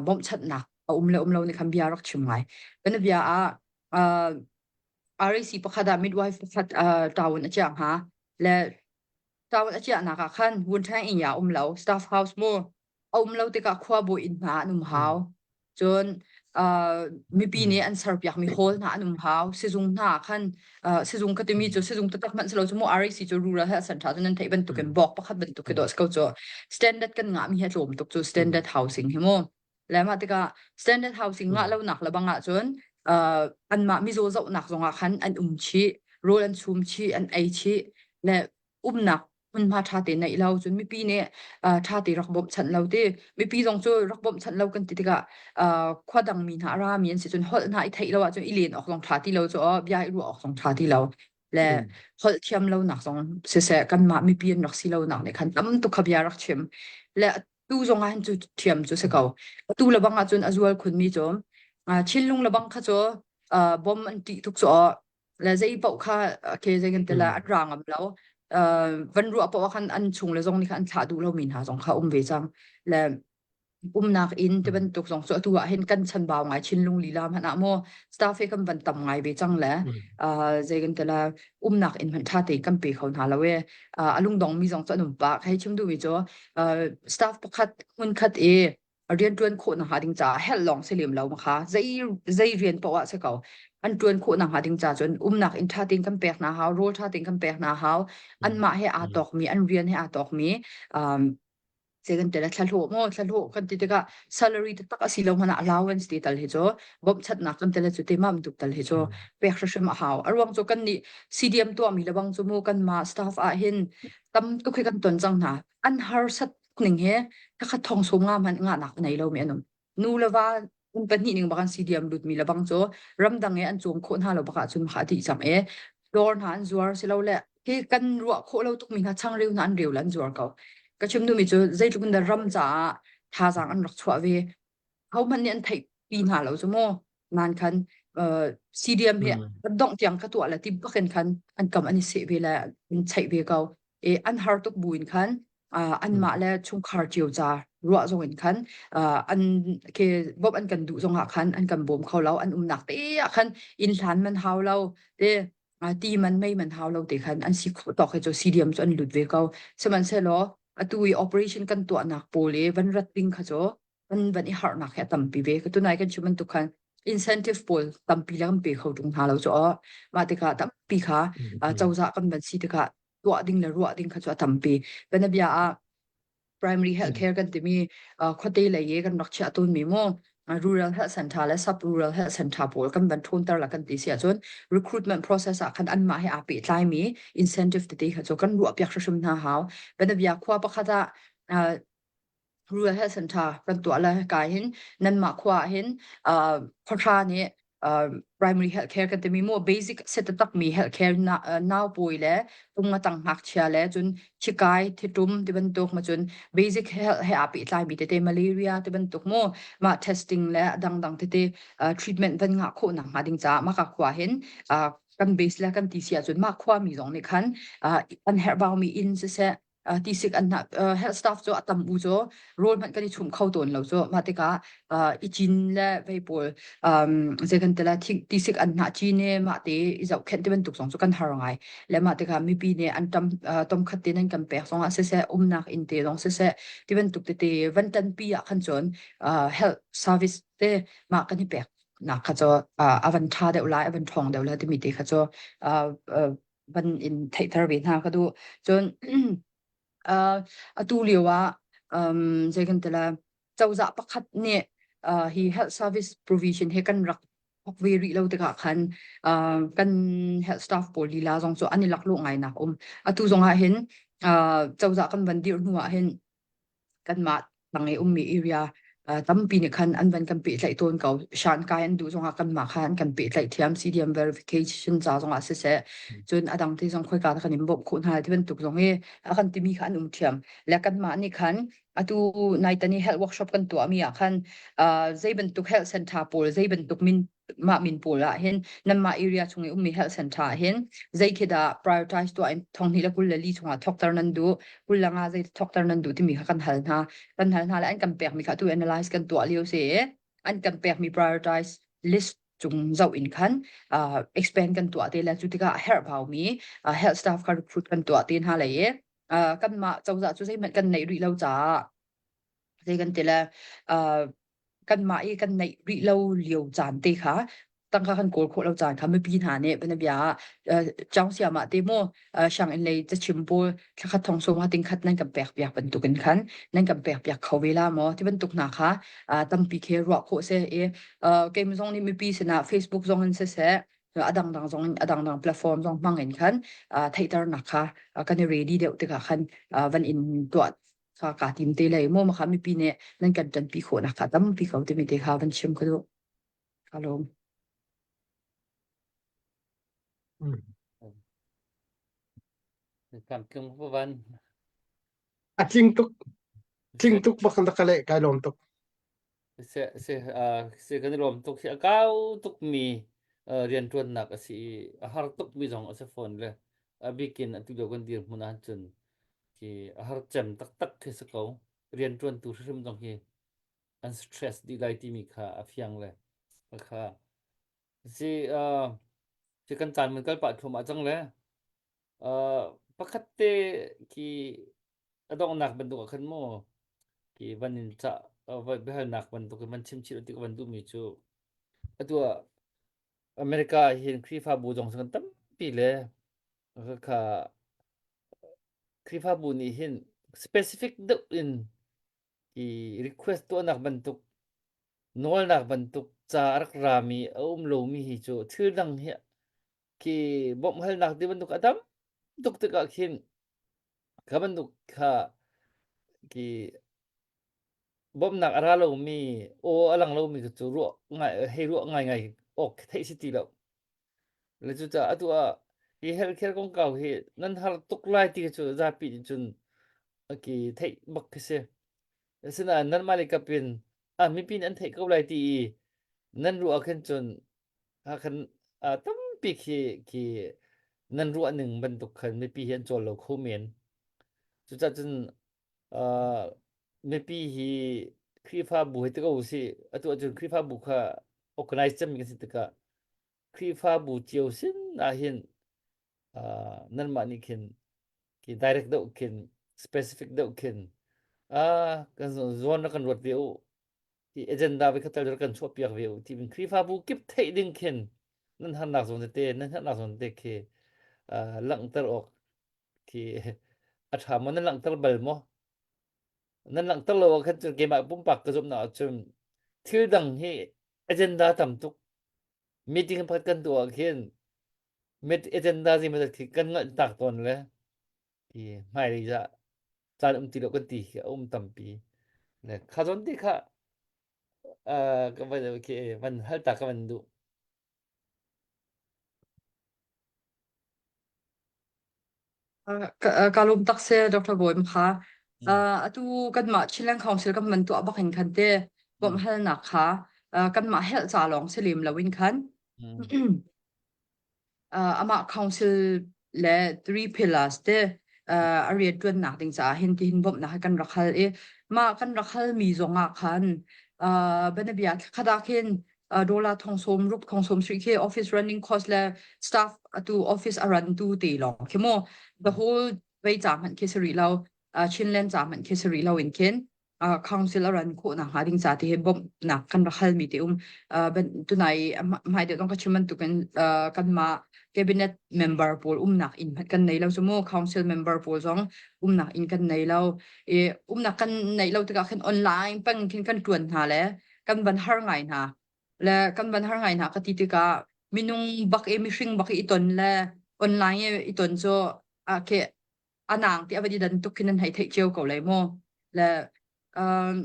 bawmhchanhnak a um le um lo nih khan bia rak chim ngai. Kan bia ah RAC pakhat ah midwife pakhat town a chiah hnga le town a chiahnak ah khan Wunṭhang inn ya um lo staff house mu a um lo tikah khuabawi inn hna an um hau. Cun uh, mipi nih an serpiakmi hall hna an um hau. Sizung hna khan uh, sizung ka timi cu sizung taktak hmanh si lo cu mu RAC cu rural health center cu nan theih bantukin bawk pakhat bantuk khi dawh si ko cu standard kan ngahmi hi a tlawm tuk cu standard housing hi mu. Le mah tikah standard housing ngah lo nak le bang ahcun uh, anmah mizaw zohnak zongah khan an um chih, rawl an chum chih, an ei chih le umnak hmunhma ṭha te neih lo cun mipi nih ṭha te rak bawmhchanh lo ti mipi zong cu rak bawmhchanh lo kan ti tikah khua dang mi hna a ra mi an si cun holh hna i theih lo ahcun i len awk zong ṭha ti lo cu aw bia i ruah awk zong ṭha ti lo le holh thiam lo nak zong siseh kanmah mipi an rak si lo nak nih khan tam tuk kha bia rak chim le tu zong ah hin cu thiam cu si ko tu le bang ahcun a zual khun mi cu Chinlung le bang kha cu bom an ṭih tuk cu aw le zei paoh kha ke zei kan ti la an ra ngam lo van ruah paoh khan an chung le zong nih khan an thlah duh lomi hna zong kha um ve cang le umnak inn ti bantuk zong cu atu ah hin kan chanbau ngai Chinlung lila hmanh ah maw staff he kan van tam ngai ve cang le zei kan ti la umnak inn hmanh ṭha tein kan pe kho hna lo e a lungdong mi zong cu an um pah hei chim duhmi cu staff pakhat hmun khat i rian ṭuan khawh nakhnga ding caah helh lawng si lem lo ma kha zei zei rian paoh ah si ko an ṭuan khawh nakhnga ding ca cun umnak inn ṭha tein kan pek hna hau rawl ṭha tein kan pek hna hau anmah he aa tawkmi an rian he aa tawkmi um, zei kan ti le thlahlawh maw thlahlawh kan ti tikah salary taktak a si lo hmanh ah allowance ti tal hi cu bawmhchanhnak kan ti le cu te mam tuk tal hi cu pek hrimhrim a hau a ruang cu kan nih CDM tuahmi le bang cu mu kanmah staff ah hin tam tuk hi kan ton cang hna an harsat ning he kakhat thong sum nga hmanh ngah nak nei lo mi an um nu le va um pahnih ning bakan CDM lut mi le bang cu ramdang e an cawm khawh hna lo baka cun kha ti cang e dawr hna an zuar si lo le hi kan ruah khawh lo tuk mi hna changreu hna an reu le an zuar ko ka chim nu mi cu zeitluk in dah ram caah thazaang an rak chuah ve hohmanh nih an theih pi hna lo cu mu nan khan uh, CDM hi dongh tiang ka tuah le ti bakin khan an kam an i seh ve le an cheih ve ko e an har tuk buin khan uh, anmah le chungkhar cio ca ruah zong in khan uh, an ke bawmh an kan duh zong ah khan an kan bawm kho lo an umnak te ah khan inn hlan man hau lo te ti man mei man hau lo te khan an si khawh tawk hi cu CDM cu an lut ve ko sihmanhsehlaw atu i operation kan tuahnak pawl i van rat ding kha cu kan van i harnak hi a tampi ve. Ka tunai kan chim bantuk khan incentive pawl tampi le kan pe kho ṭung hna lo cu aw. Mah tikah tampi kha cozah kan van si tikah tuah ding le ruah ding kha cu a tampi. Bianabia ah primary health care kan timi khuate lei i kan rak chiah tawnmi mu. Rural Health Center le Sub Rural Health Center pawl kan van ṭhawnter la kan ti si ahcun recruitment process ah khan anmah he aa pehtlaimi incentive tete kha cu kan ruahpiak hrimhrim hna hau. Bianabia khua pakhat ah uh, Rural Health Center kan tuah le ka hin nanmah khua ah hin uh, khuahra nih uh, primary health care kan timi mu basic set takmi health care na, uh, nau pawi le tung a tang ngakchia le cun thikai thitum ti bantuk ma cun basic health he aa pehtlai mi tete malaria ti bantuk mu ma testing le dangdang tete uh, treatment van ngah khawh nak hnga ding caah maka khua hin uh, kan base le kan ti si ahcun mah khua mi zong nih khan uh, an herhbau mi inn siseh uh, tisik an uh, health staff cu a tam u cu rawl hmanh kan i chum kho tawn lo cu mah tikah uh, i cin le vei pawl um, zei kan tila tisik an hnah cin e mah te i zohkhenh ti bantuk zong cu kan har ngai le mah tikah mipi nih an tam uh, tom khat te nan kan pek zong ah siseh umnak inn te zong siseh ti bantuk tete van tan pi ah khan cun uh, health service te mah kan i pek nak kha cu uh, a van tha deuh lai a van ṭhawng deuh lai timi te kha cu uh, uh, van in theihter ve hna ka duh. Cun uh, atu lio ah um, zei kan ti la cozah pakhat nih uh, hi health service provision hi kan rak thok ve rih lo tikah khan uh, kan health staff pawl lila zong cu an i laklawh ngai nak um. Atu zong ah hin uh, cozah kan van dirh hnu ah hin kanmah tang i ummi area uh, tampi nih khan an van kan pehtlaih tawn ko. Shan kai an duh zongah kanmah kha an kan pehtlaih thiam CDM verification ca zongah siseh cun a dang te zong khoika kan in bawmh khawh hna ti bantuk zong hi a kan timi kha an um thiam. Le kanmah nih khan atu naitan i health workshop kan tuahmi ah khan uh, zei bantuk health center pawl zei bantuk min mah min pawl ah hin nanmah area chung i ummi health center ah hin zei khi dah prioritize tuah in thong hnih le 24 chungah thokter nan duh 25 zei thokter nan duh timi kha kan hal hna kan hal hna le an kan pekmi kha tu analyze kan tuah lio si i an kan pekmi prioritize list cung zoh in khan uh, expand kan tuah te le cu tikah a herh baumi uh, health staff kha recruit kan tuah te hna le i uh, kanmah cozah cu zeihmanh kan neih rih lo caah zei kan ti le uh, kanmah i kan neih rih lo lio caan te kha tangka kan kawl khawh lo caan kha mipi hna nih bianabia ah Chaung Siam ah te mu sianginn lei cachim pawl thlakhat thong sawm ha ting khat nan kan pek piak bantukin khan nan kan pek piak kho ve la maw ti bantuk hna kha tampi khi ruah khawh se i keimah zong nih mipi sinah Facebook zong in siseh a dangdang zong in a dangdang platform zong hmang in khan theihternak kha kan i ready deuh tikah khan van in tuah kha kaa tim te lai maw ma kha mipi nih nan kan ṭanpi khawhnak kha tampi ko timi te kha van chim ka duh. Ka lawm. Kam tlung van. A tling tuk. Tling tuk bak na ka leh kai lawm tuk. Se se se kan i lawm tuk hi a kau tuk mi rianṭuannak a si i a har tuk mi zong a si fawn le a bikin atu lio kan dirhmun ahcun khi a har cem taktak khi si ko. Rianṭuantu hrimhrim zong hi an stress dih lai timi kha a fiang le kha si si kan caan mun kal pah thluahmah cang le pakhat te khi a donghnak bantuk ah khan maw khi van in cah biahalnak bantuk in van chim chih ti ka van duhmi cu atu ah America ah hin Khrihfabu zong kan tampi le kha Khrihfabu nih hin specific deuh in i request tuahnak bantuk nawlnak bantuk ca a rak rami a um lomi hi cu thil dang hi khi bawmhhalnak ti bantuk a tam tuk tikah khin kha bantuk kha khi bawmhnak a ra lomi aw a lang lomi cu ruah ngai hei ruah ngai ngai awk theih si ti lo le cucaah atu ah hi healthcare kongkau hi nan har tuk lai ti cu zapi nih cun ki theih bak khi si asinain nanmah le kap in ah mipi nih an theih ko lai ti i nan ruah ah khin cun khan tampi khi khi nan ruah ning bantuk khan mipi hi an cawl lo kho men. Cucaah cun uh, mipi hi Khrihfabu hi ti ko usih atu ahcun Khrihfabu kha organize cemmi kan si tikah Khrihfabu cio sin ah hin uh, nanmah nih khin khi direct deuh khin specific deuh khin uh, kan zawn na kan ruat ve u ti agenda ve khatal kan chuah piak ve u ti min Khrihfabu kip theih ding khin nan harnak zawn tete nan hernak zawn te khi uh, langhter awk khi a ṭha maw nan langhter bal maw nan langhter lo ah khan cun keimah pumpak ka zumhnak ahcun. Thil dang hi agenda tam tuk. Meeting pakhat kan tuah ah khin met agenda zeimawzat khi kan ngalh tak tawn le ti hmailei ah caan um ti lo kan ti khi a um tampi. Le kha zawn te kha uh, ka van okay, van hal ta ka van duh. Ka lawm tak si Dr. Bawi kha. Atu kanmah Chinland Council kan man tuah bak in khan te bawmhhalnak kha kanmah helh ca lawng si lem lo in khan amah council le three pillars te a rian ṭuannak ding caah hin tihin bawmhnak hi kan rak hal i mah kan rak hal mi zong ah khan banabia khadak hin dollar thong som rup thong som sri khi office running cost le staff atu office a run tu te lawng khi mu the whole vei ca hmanh khi sari lo Chinland ca hmanh khi sari lo in khin council a run khawh nak hnga ding ca ti hi bawmhnak kan rak hal mi te um tunai hmai deuh dong ka chim bantukin kanmah cabinet member pawl umnak inn hmanh kan nei lo cu mu council member pawl zong umnak inn kan nei lo i umnak kan neih lo tikah khin online peng khin kan tuan hna le kan van har ngai hna le kan van har ngai hna ka ti tikah minung bak i mihring bak i ton le online i ton cu a ke anang ti a van i dan tuk khin nan hei theih cio ko lai mu le um,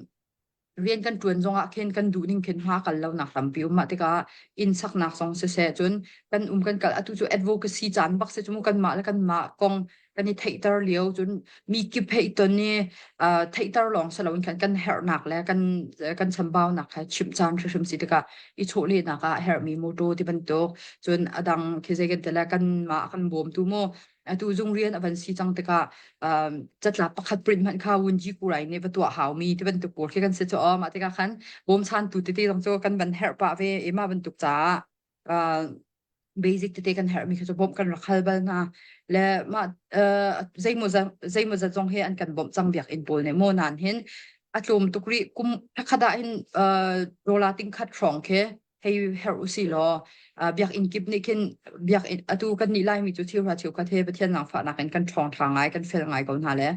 rian kan ṭuan zongah khin kan duh ning khin hma kal lo nak tampi um mah tikah inn saknak zong siseh cun kan um kan kal atu cu advocacy caan bak si cu mu kanmah le kanmah kong kan i theihter lio cun mi kip he i ton i uh, theihter lawng si loin khan kan herhnak le kan kan chambaunak kha chimh caan hrimhrim si tikah i chawhlehnak ah herhmi motor ti bantuk cun adang khi zei kan ti le kanmah kan bawmtu mu atu zung rian a van si cang tikah um, catlap pakhat print hmanh kha wunji kurai nih va tuah haumi ti bantuk pawl khi kan si cu mah tikah khan bawmchantu tete zong cu kan van herh pah ve i mah bantuk caah uh, basic tete kan herhmi kha cu bawmh kan rak hal bal hna le mah uh, zeimaw zeimaw zat zong hi an kan bawmh cang biakinn pawl nih maw nan hin a tlawm tuk rih kum khat ah hin uh, dollar ting khat hrawng khi hei herh usih law uh, biakinn kip nih khin biakinn atu kan nih laimi cu thilhra cheukhat he Pathian zaangfahnak in kan ṭhawng ṭha ngai kan fel ngai ko hna le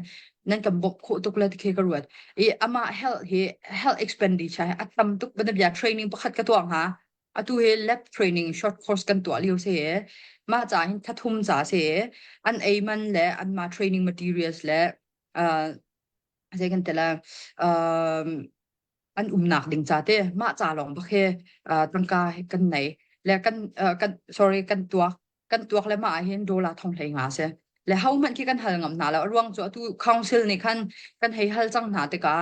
nan kan bawmh khawh tuk le tikhi ka ruat i amah health hi health expenditure hi a tam tuk bia training pakhat ka tuah hnga atu hi lab training short course kan tuah lio si mah ca hin thathum ca si an ei man le an ma training materials le uh, zei kan tela um, an umnak ding ca te mah ca lawng bak hi uh, tangka kan nei le kan uh, kan sorry kan tuak kan tuak le mah ah hin dollar thong hlei nga si le ho hmanh khi kan hal ngam hna lo a ruang cu atu council nih khan kan hei hal cang hna tikah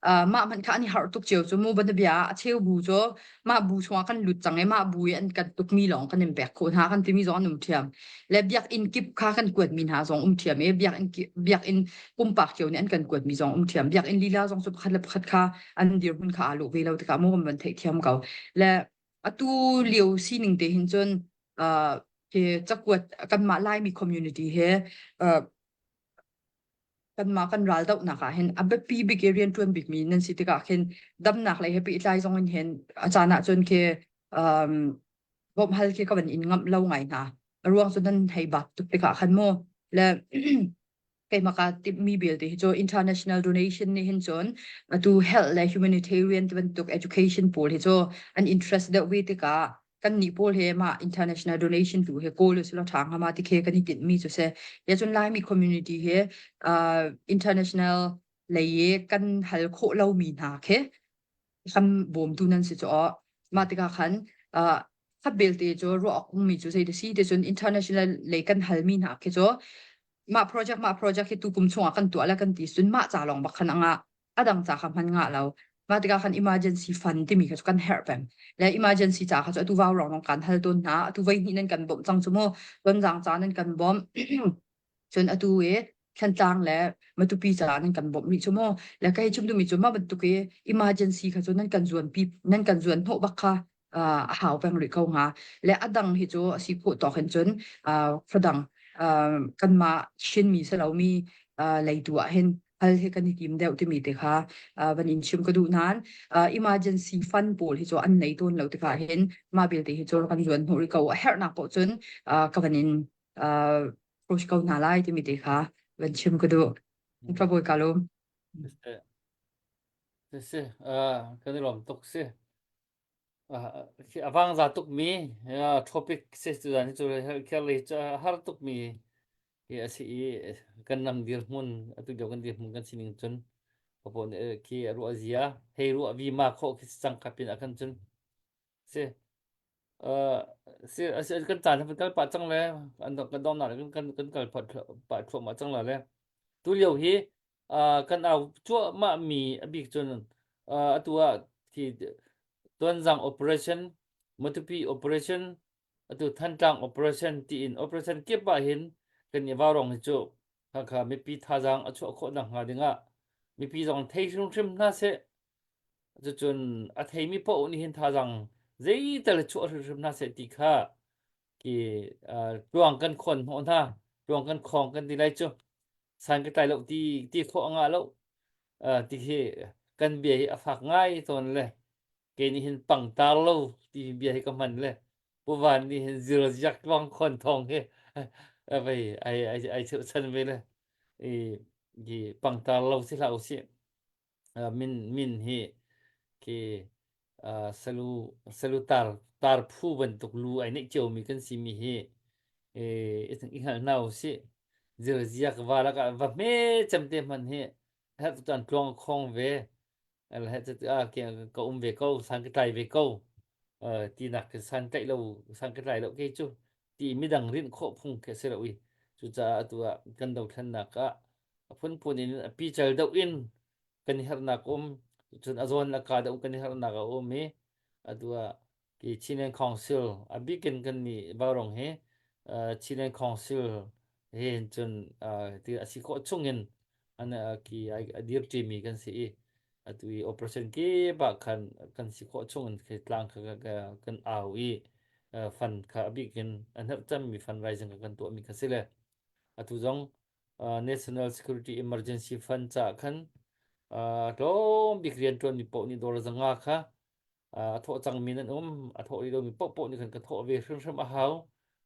uh, mah hmanh kha an i harh tuk cio cu mu banabia a cheu bu cu mah bu chungah kan lut cang i mah bu i an kan tukmi lawng kan in pek khawh hna kan timi zong an um ṭhiam le biakinn kip kha kan kuatmi hna zong um ṭhiam i biakinn biakinn pumpak cio nih an kan kuatmi zong um ṭhiam biakinn lila zong cu pakhat le pakhat kha an dirhmun kha aa lawh ve lo tikah mu kan van theihthiam ko le atu lio sining te hin cun uh, hi cakuat kanmah Laimi community he uh, kanmah kan raldohnak ah hin a biapi bik i rianṭuan bikmi nan si tikah khin damnak lei he pehtlai zong in hin a caan ah cun khi um, bawmhhal khi ka van in ngamh lo ngai hna. A ruang cu nan hei bak tuk tikah khan mu le keimah ka timhmi belte hi cu international donation nih hin cun atu health le humanitarian ti bantuk education pawl hi cu an interest deuh ve tikah kannih pawl he mah international donation tu he kawl usih law ṭha hnga ma ti khi kan i tinhmi cu si. Ya cun Laimi community he uh, international lei i kan hal khawh lomi hna khi kan bawmtu nan si cu aw. Mah tikah khan uh, khat belte cu ruah awk ummi cu zei ti si ti cun international lei kan halmi hna khi cu mah project mah project hi tu kum chungah kan tuah le kan ti cun mah ca lawng bak khan a ngah. A dang ca kha hman ngah lo. Mah tikah khan emergency fund timi kha cu kan herh peng. Le emergency ca kha cu atu vau rong kan hal tawn hna. Atu voi hnih nan kan bawmh cang cu mu. Tonzang ca nan kan bawmh. Cun atu i Thantlang le Matupi ca nan kan bawmh rih cu mu. Le kai chim duhmi cu mah bantuk i emergency kha cu nan kan zuan pi nan kan zuan hnawh bak kha a hau peng rih ko hnga. Le a dang hi cu a si khawh tawk hin cun fadang kanmah Chinmi si lomi leitu ah hin hal hi kan i tim deuh timi te kha van in chim ka duh nain emergency fund pawl hi cu an nei tawn lo tikah hin mah belte hi cu kan zuan hnawh rih ko a herhnak poh cun ka van in approach ko hna lai timi te kha van chim ka duh. Ka bawi ka lum. Si si, uh, kan i lawm tuk si. Uh, khi a vang za tuk mi uh, topic si tu dan hi cu kherli cu har tuk mi hi a si i kan ram dirhmun atu lio kan dirhmun kan sining cun papo nih khi a ruah zia hei ruah vi ma khawh khi cang kapin akan cun si uh, si si kan caan kan kal pah cang le an kan dong nak kan kan kal pah pah thluahmah cang la le tu lio hi uh, kan au cuahmah mi a bik cun uh, atu ah khi Tuanzang operation Matupi operation atu Thantlang operation tiin operation kip ah hin kan i vaurong hi cu khakha mipi thazaang a chuah khawh nak hnga dingah mipi zong thei hrimhrim hna seh cucun a theimi paoh nih hin thazaang zeital chuah hrimhrim hna seh ti kha ki tluang kan khon hnawh hna tluang kan khong kan ti lai cu san ka tlai lo ti ti khawh a ngah lo ti hi kan bia hi a fak ngai tawn le kei nih hin pangtar lo ti bia hi ka hman le Pu Van nih hin zir ziak tluang khon thong hi vei ai ai ai chirhchan ve le i i pangtar lo si hlah usih min min hi khi salu salu tar tar phu bantuk lu ai neih cio mi kan si mi hi i i hngal hna usih zir ziak va lakah va hme cem te hman hi herh tu an tluang khong ve ka um ve ko san ka tlai ve ko tinak ke san tlaih lo san ka tlai lo ke cu ti midang rinh khawh phung ke si lo i cucaah atu ah kan dothlennak ah a phunphun in a pical deuh in kan i herhnak um cun a zawn a ka deuh kan i herhnak a um i atu ah ki Chinland Council a bikin kan nih Vaurawng hi Chinland Council he cun ti a si khawh chung in an ki a dirṭimi kan si i atu i operation kip ah khan kan si khawh chung in khi tlang kha kan au i fund kha a bikin an herh cemmi fundraising kha kan tuahmi kha si le atu zong National Security Emergency Fund caah khan tlawm bik rianṭuanmi paoh nih dollar zanga kha a thawh cangmi nan um a thawh rih lomi paohpaoh nih khan ka thawh ve hrimhrim a hau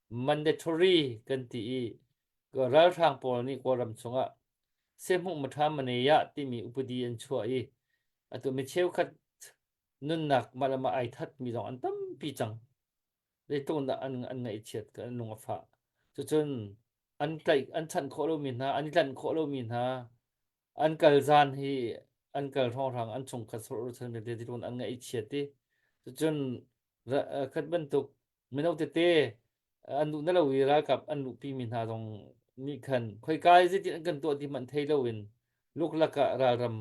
mandatory kan ti i ralhrang pawl nih Kawlram chungah sehhmuh maṭha maneya timi upadi an chuah i atu mi cheukhat nunnak mah le mah ai thatmi zong an tampi cang zeitluk dah an an ngaihchiat ka an lung a fah cucun an tlaih an chanh khawh lomi hna an i tlanh khawh lomi hna an kal zan hi an kal hrawnghrang an chungkhat sorh chan vialte ti an ngaihchiat i cucun khat bantuk mino tete an duh na lo i ralkap an luhpi mi hna zong nih khan khoika i zeitin an kan tuah ti hmanh thei loin luklak ah ralram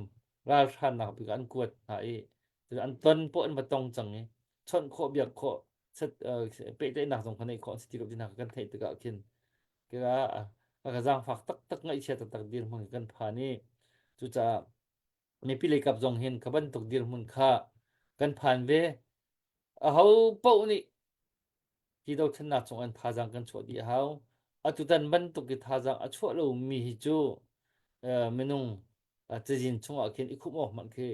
ralhrannak bik an kuat hna i an ton pawh an va tong cang i chawnh khawh biak khawh pehtlaihnak zong kha neih khawh an si ti lo ti hna kan theih tikah khin Kira a ka zaangfak taktak ngaihchia taktak dirhmun kan phan i cucaah mipi leikap zong hin kha bantuk dirhmun kha kan phan ve. Aho paoh nih hi dothlennak cung an thazaang kan chuah dih a hau. Atutan bantuk i thazaang a chuah lomi hi cu minung cazin chungah khin i khumh awk hmanh khi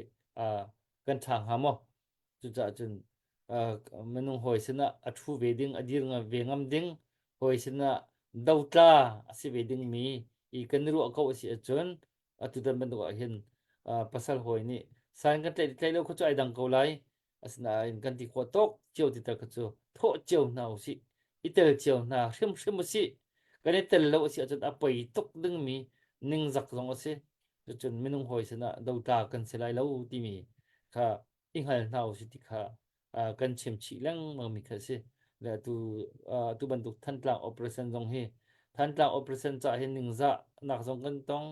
kan ṭha hnga maw? Cucaah cun minung hawi sinah a ṭhu ve ding, a dir ve ngam ding, hawi sinah dotla a si ve dingmi i kan i ruah ko a si ahcun atutan bantuk ah hin pasal hawi nih san kan tlaih tlaih lo kha cu ai dang ko lai. Asinain kan ti khawh tawk cio ti tal kha cu thawh cio hna usih, i tel cio hna hrimhrim usih. Kan i tel lo a si ahcun a poi tuk dingmi ningzak zong a si. Cucun minung hawi sinah dotla kan si lai lo timi kha i hngal hna usih ti kha kan chim chih lengmang mi kha a si. Le atu atu bantuk Thantlang operation zong hi Thantlang operation cah hin ningzah nak zong kan tong,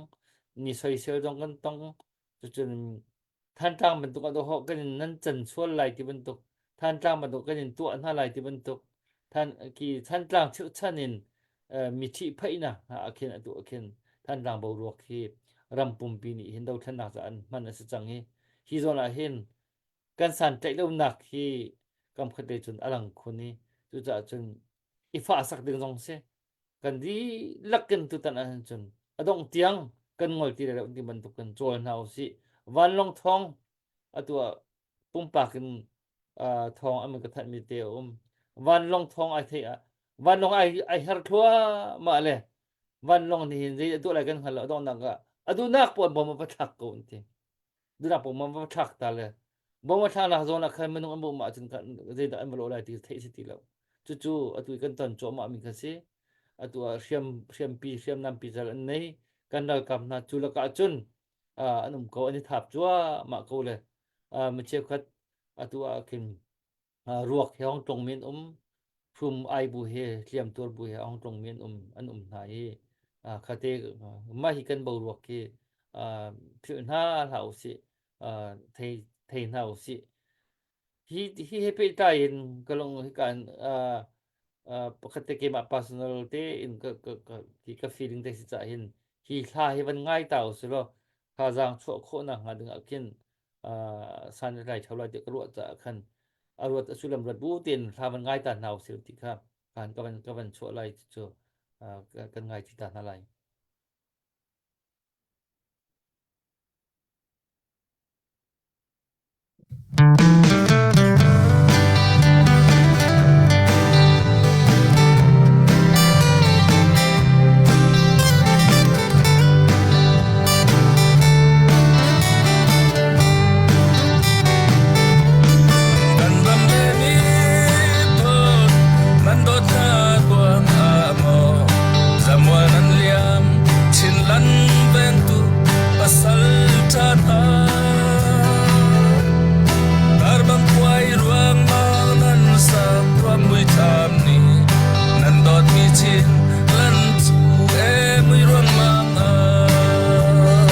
ni soisel zong kan tong. Cucun Thantlang bantuk ah dawhawh kan in nan can sual lai ti bantuk Thantlang bantuk kan in tuah hna lai ti bantuk Than ki Thantlang chirhchan in mi ṭhihphaihnak hna ah khin atu ah khin Thantlang boruak hi ram pumpi nih hin dothlennak caah an hman a si cang i hi zawn ah hin kan santlaih lonak hi kam khat lei cun a lang khun i cucaah cun i fahsak ding zong si kan dihlak in tutan ahhin cun a dongh tiang kan ngol ti lai lo ti bantuk kan cawl hna usih vanlawng thawng atu ah pumpak in thawng an ka thanh mi te a um vanlawng thawng ai theih ah vanlawng ai ai her thluahmah le vanlawng nih hin zei a tuah lai kan hngal lo a donghnak ah a duhnak pawn bom a va thlak ko an ti. Duhnak paoh ma va thlak ta le bom a thlaknak zawn ah khan minung an bawmh ahcun zeidah an va lawh lai ti theih si ti lo. Cucu atu i kan ton cuahmah mi kha si. Atu ah hriam hriampi hriamnampi zal an nei. Kan ralkap hna cu lakah cun an um ko an i thap cuahmah ko le mi cheukhat atu ah khin ruak he hong tlong mi an um hrum ai bu he hliam tuar bu he hong tlong mi an um hna i khate mah hi kan boruak hi philh hna hlah usih, thei thei hna usih. Hi hi he pehtlai in ka lung hi kan pakhat te keimah personal te in ka ka ka ka feeling te si cah hin hi hla hi van ngai ta usih law thazaang chuah khawh nak hnga ding ah khin san a tlai ṭheo lai tiah ka ruah caah khan a ruat a sullam ruat bu tein hla van ngai ta hna usih ti kha kan ka van chuah lai cu kan ngai ti ta hna lai. Kan ram le miphun nan dawt hna ruang ah maw zamual nan liam Chinland vengtu pasal ṭha hna Tarbang khuai ruangmang nan sak ruam muithlam nih nan dawtmi Chin lan cu e mui ruangmang ah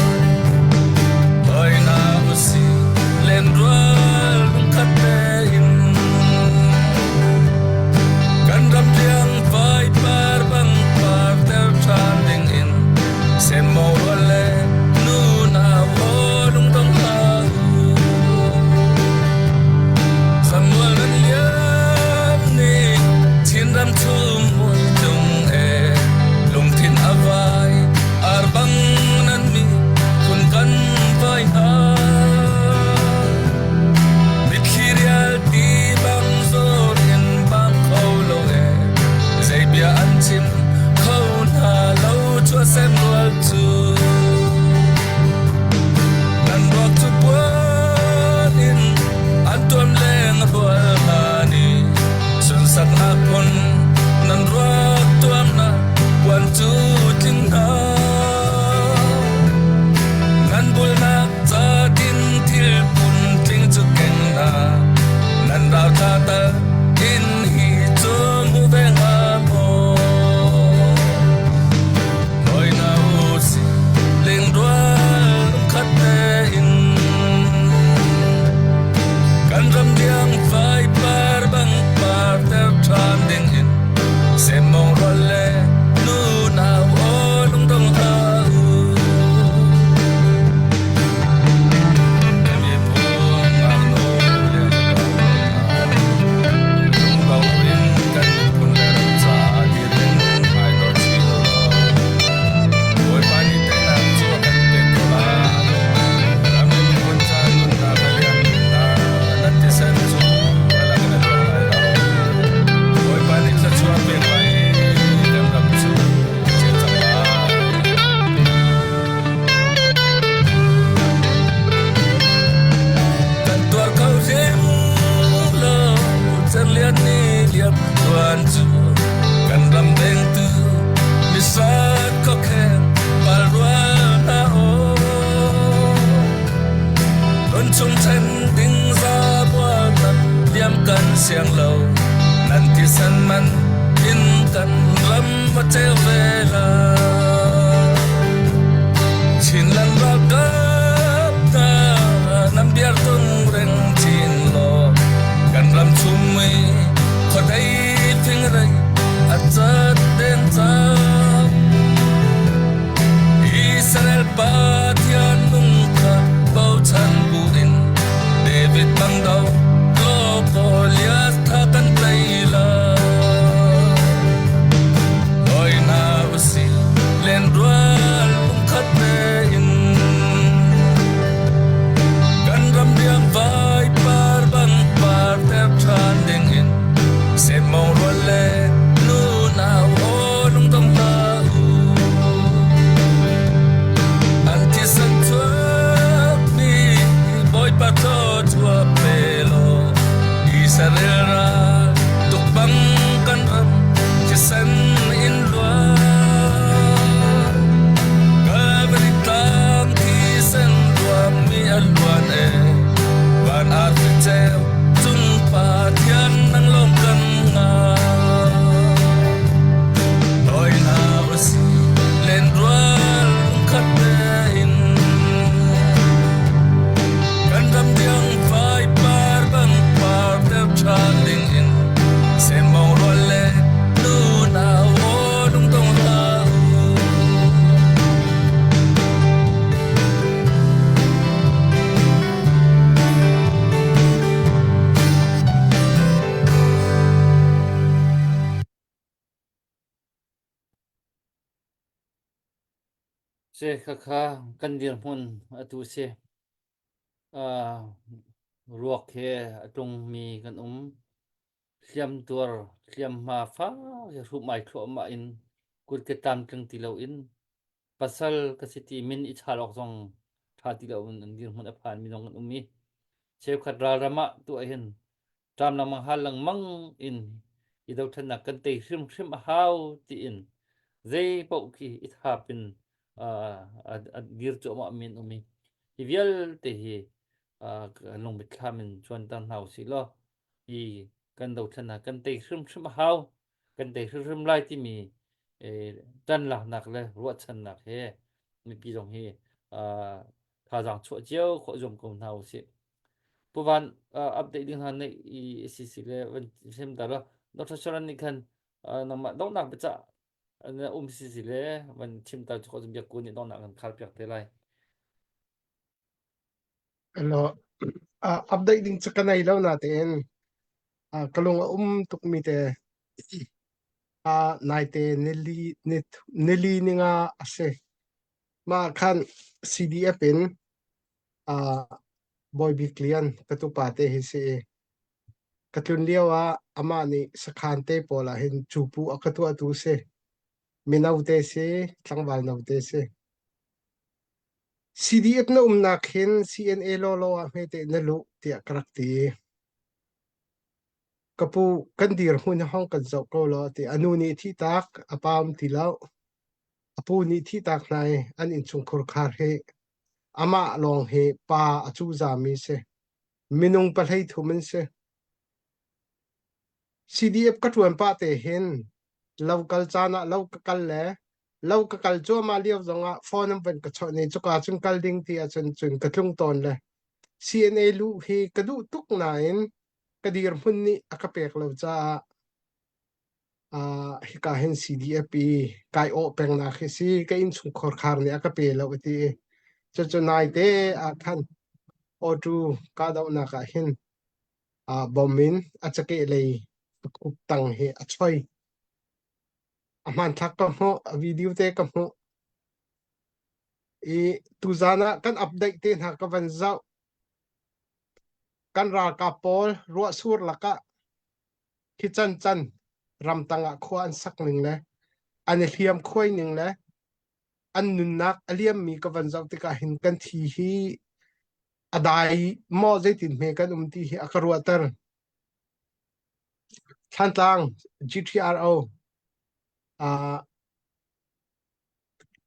Hoi na usih lenrual lungkhat tein kan ram tiang vai par bang par ter ṭhan ding in semmo rual le nu nau aw lungdong hlah u. Samuel nan liam nih Chinram chung mui tung e lungthin a vai ar bang nan mi phun kan vai hna. Mitthli rial ti bang zawr in bang kho lo e zei bia an chim kho hna lo chuahsem rual cu. Nan ruak cu puan in an tuam leng rual hna nih sunsaknak phun nan ruak tuamnak puan cu tling hna. Nan bulnak ca din thil phun tling cu keng hna. Nan rau thla tal in hi cu mu ve hnga maw? Hoi hna usih lengrual lungkhat tein kan ram diang fai par bang par ter ṭhan ding in semmawng rual le nu nau aw lungdong hlah u. Kan miphun ngaknu le lungdo in kan miphun le ram caah dir in hmaidor chin u law Bawipa nih teinak cu a kan pek ko lai. Ram le miphun ca nunnak a liammi hna nan thisen cu a lak in a luang lai lo. Bawipa nih thluachuah pek lai i kan ram cu a ceu cang lai. Kan tuar kho hrim lo cerlian nih liam tuan cu kan ram vengtu misat khuakheng pal rual hna aw Run chung then ding za mual nan liam kan siang lo nan thisen man in kan ram a ceu ve la Chinland ralkap hna nan biar tung reng chin law kan ram chung mi khuadei fingrei a cat den cang Israel Pathian nung kha bochan buin David bang do law Goliath tha kan tei la Hoi hna usih lenrual lungkhat tein kan ram riang vai par bang par ter ṭhan ding in semmawng rual le nu nau aw lungdong hlah u. An thisen Si khakha kan dirhmun atu si. Uh, ruak he a tlungmi kan um. Hliamtuar, hliamhma fak he hruhmai thluahmah in kutke tlamtling ti loin pasal ka si ti min i chal awk zong ṭha ti loin an dirhmun a phanmi zong kan um i cheukhat ralram ah tuah hin ṭam lengmang hal lengmang in i dothlennak kan tei hrimhrim a hau tiin zei paoh khi i thap in a dir cuahmah mi an um i hi vialte hi lungmitthlam in cuanter hna usih law hi kan dothlennak kan tei hrimhrim a hau kan tei hrimhrim lai timi ṭan laknak le ruahchannak he mipi zong hi thazaang chuah cio khawh zuam ko hna usih. Pu Van update ding hna neih i si le van sim ta lo Dr. Sharon nih khan nangmah donghnak biacah na um si si le van chim ta cu biak ku nih donghnak kan khar piak te lai. Ano, uh, update ding cu ka nei lo na tein uh, ka lung a um tuk mi te uh, naite nili nili ninga a si ma khan CDF in uh, Bawi Bik Lian ka tupa te hi si i ka tlun lio ah amah nih sakhan te pawl ah hin cupu a ka tuahtu si. Mino te si, tlangval no te si. CDF na umnak hin CNA lawlaw ah hmete na luh tiah ka rak ti. Ka pu kan dirhmun hong kan zoh ko law ti a nu nih thihtak a pa um ti lo. A pu nih thihtak hna i an innchungkhur khar hi amah lawng hi pa a cuza mi si. Minung pahlei thum an si. CDF ka ṭuan pah te hin lo kal caan ah lo ka kal le lo ka kal cuahmah lio zongah phone an van ka chawnh i cuka cun kal ding ti ahcun cun ka tlung tawn le CNA luh hi ka duh tuk nain ka dirhmun nih a ka pek lo caah uh, hika hin CDF i kai awh pengnak hi si ka innchungkhar khar nih a ka pe lo a ti i cucu naite ah khan auto kahdohnak ah hin uh, bom in a cakeh lei khup tang hi a choi a hmanthlak ka hmuh a video te ka hmuh i tuzan ah kan update te hna ka van zoh kan ralkap pawl ruahsur lakah khi can can ramtang ah khua an sak ning le an i hliam khuai ning le an nunnak a liammi ka van zoh tikah hin kan thi hi a dai maw zeitin hme kan um ti hi a ka ruahter. Thlantlang GTRO uh,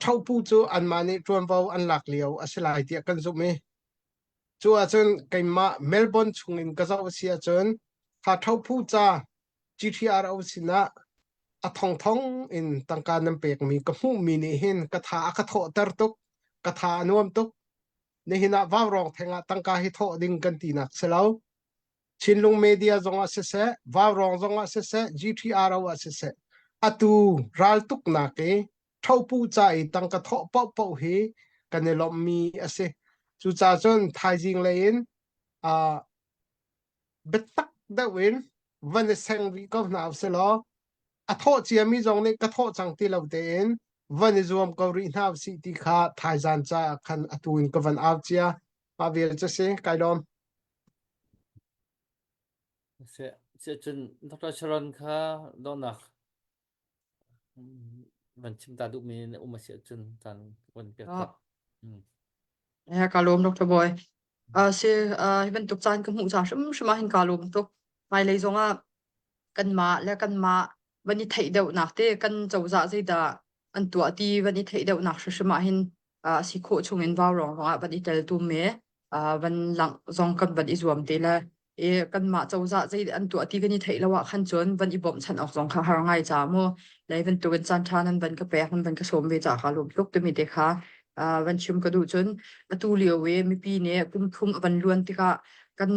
Ṭhopu cu anmah nih ṭuanvo an lak lio a si lai tiah kan zumh i cu ahcun keimah Melbourne chungin ka zoh a si ahcun kha ṭhopu ca GTRO sinah a thongthong in tangka nan pekmi ka hmuhmi nih hin ka tha a ka thawhter tuk, ka tha a nuam tuk. Nihin ah Vaurawng theng ah tangka hi thawh ding kan tinak si lo. Chinlung media zongah siseh, Vaurawng zongah siseh, GTRO ah siseh, atu raltuknak i ṭhopu ca i tangka thawh paohpaoh hi kan i lawmhmi a si. Cucaah cun thaizing lei in uh, biatak deuh in van i seng rih ko hna usih law a thawh ciami zong nih ka thawh cang ti lo tein van i zuam ko rih hna usih ti kha thaizan caah khan atu in ka van au cia. Mah vial cu si, kai lawm. Cun Dr. Sharon kha dawhnak van chim ta duhmi na um a si ahcun caan van pek ta. Eh, ka lawm Dr. Boy. Uh, si uh, hi bantuk caan ka hmuh ca hrimhrim ah hin ka lawm tuk. Hmailei zongah kanmah le kanmah van i theih deuhnak te kan cozah zeidah an tuah ti van i theih deuhnak hrimhrim ah hin a si khawh chungin vaurawng zongah van i tel tum i van langh zong kan van i zuam te le i kanmah cozah zei an tuah ti kan i theih lo ah khan cun van i bawmhchanh awk zong kha har ngai ca mu lei bantukin caan ṭha nan van ka pek nan van ka sawm ve ca ka lawm tuk timi te kha van chim ka duh cun atu lio i mipi nih kum thum a van luan tikah kan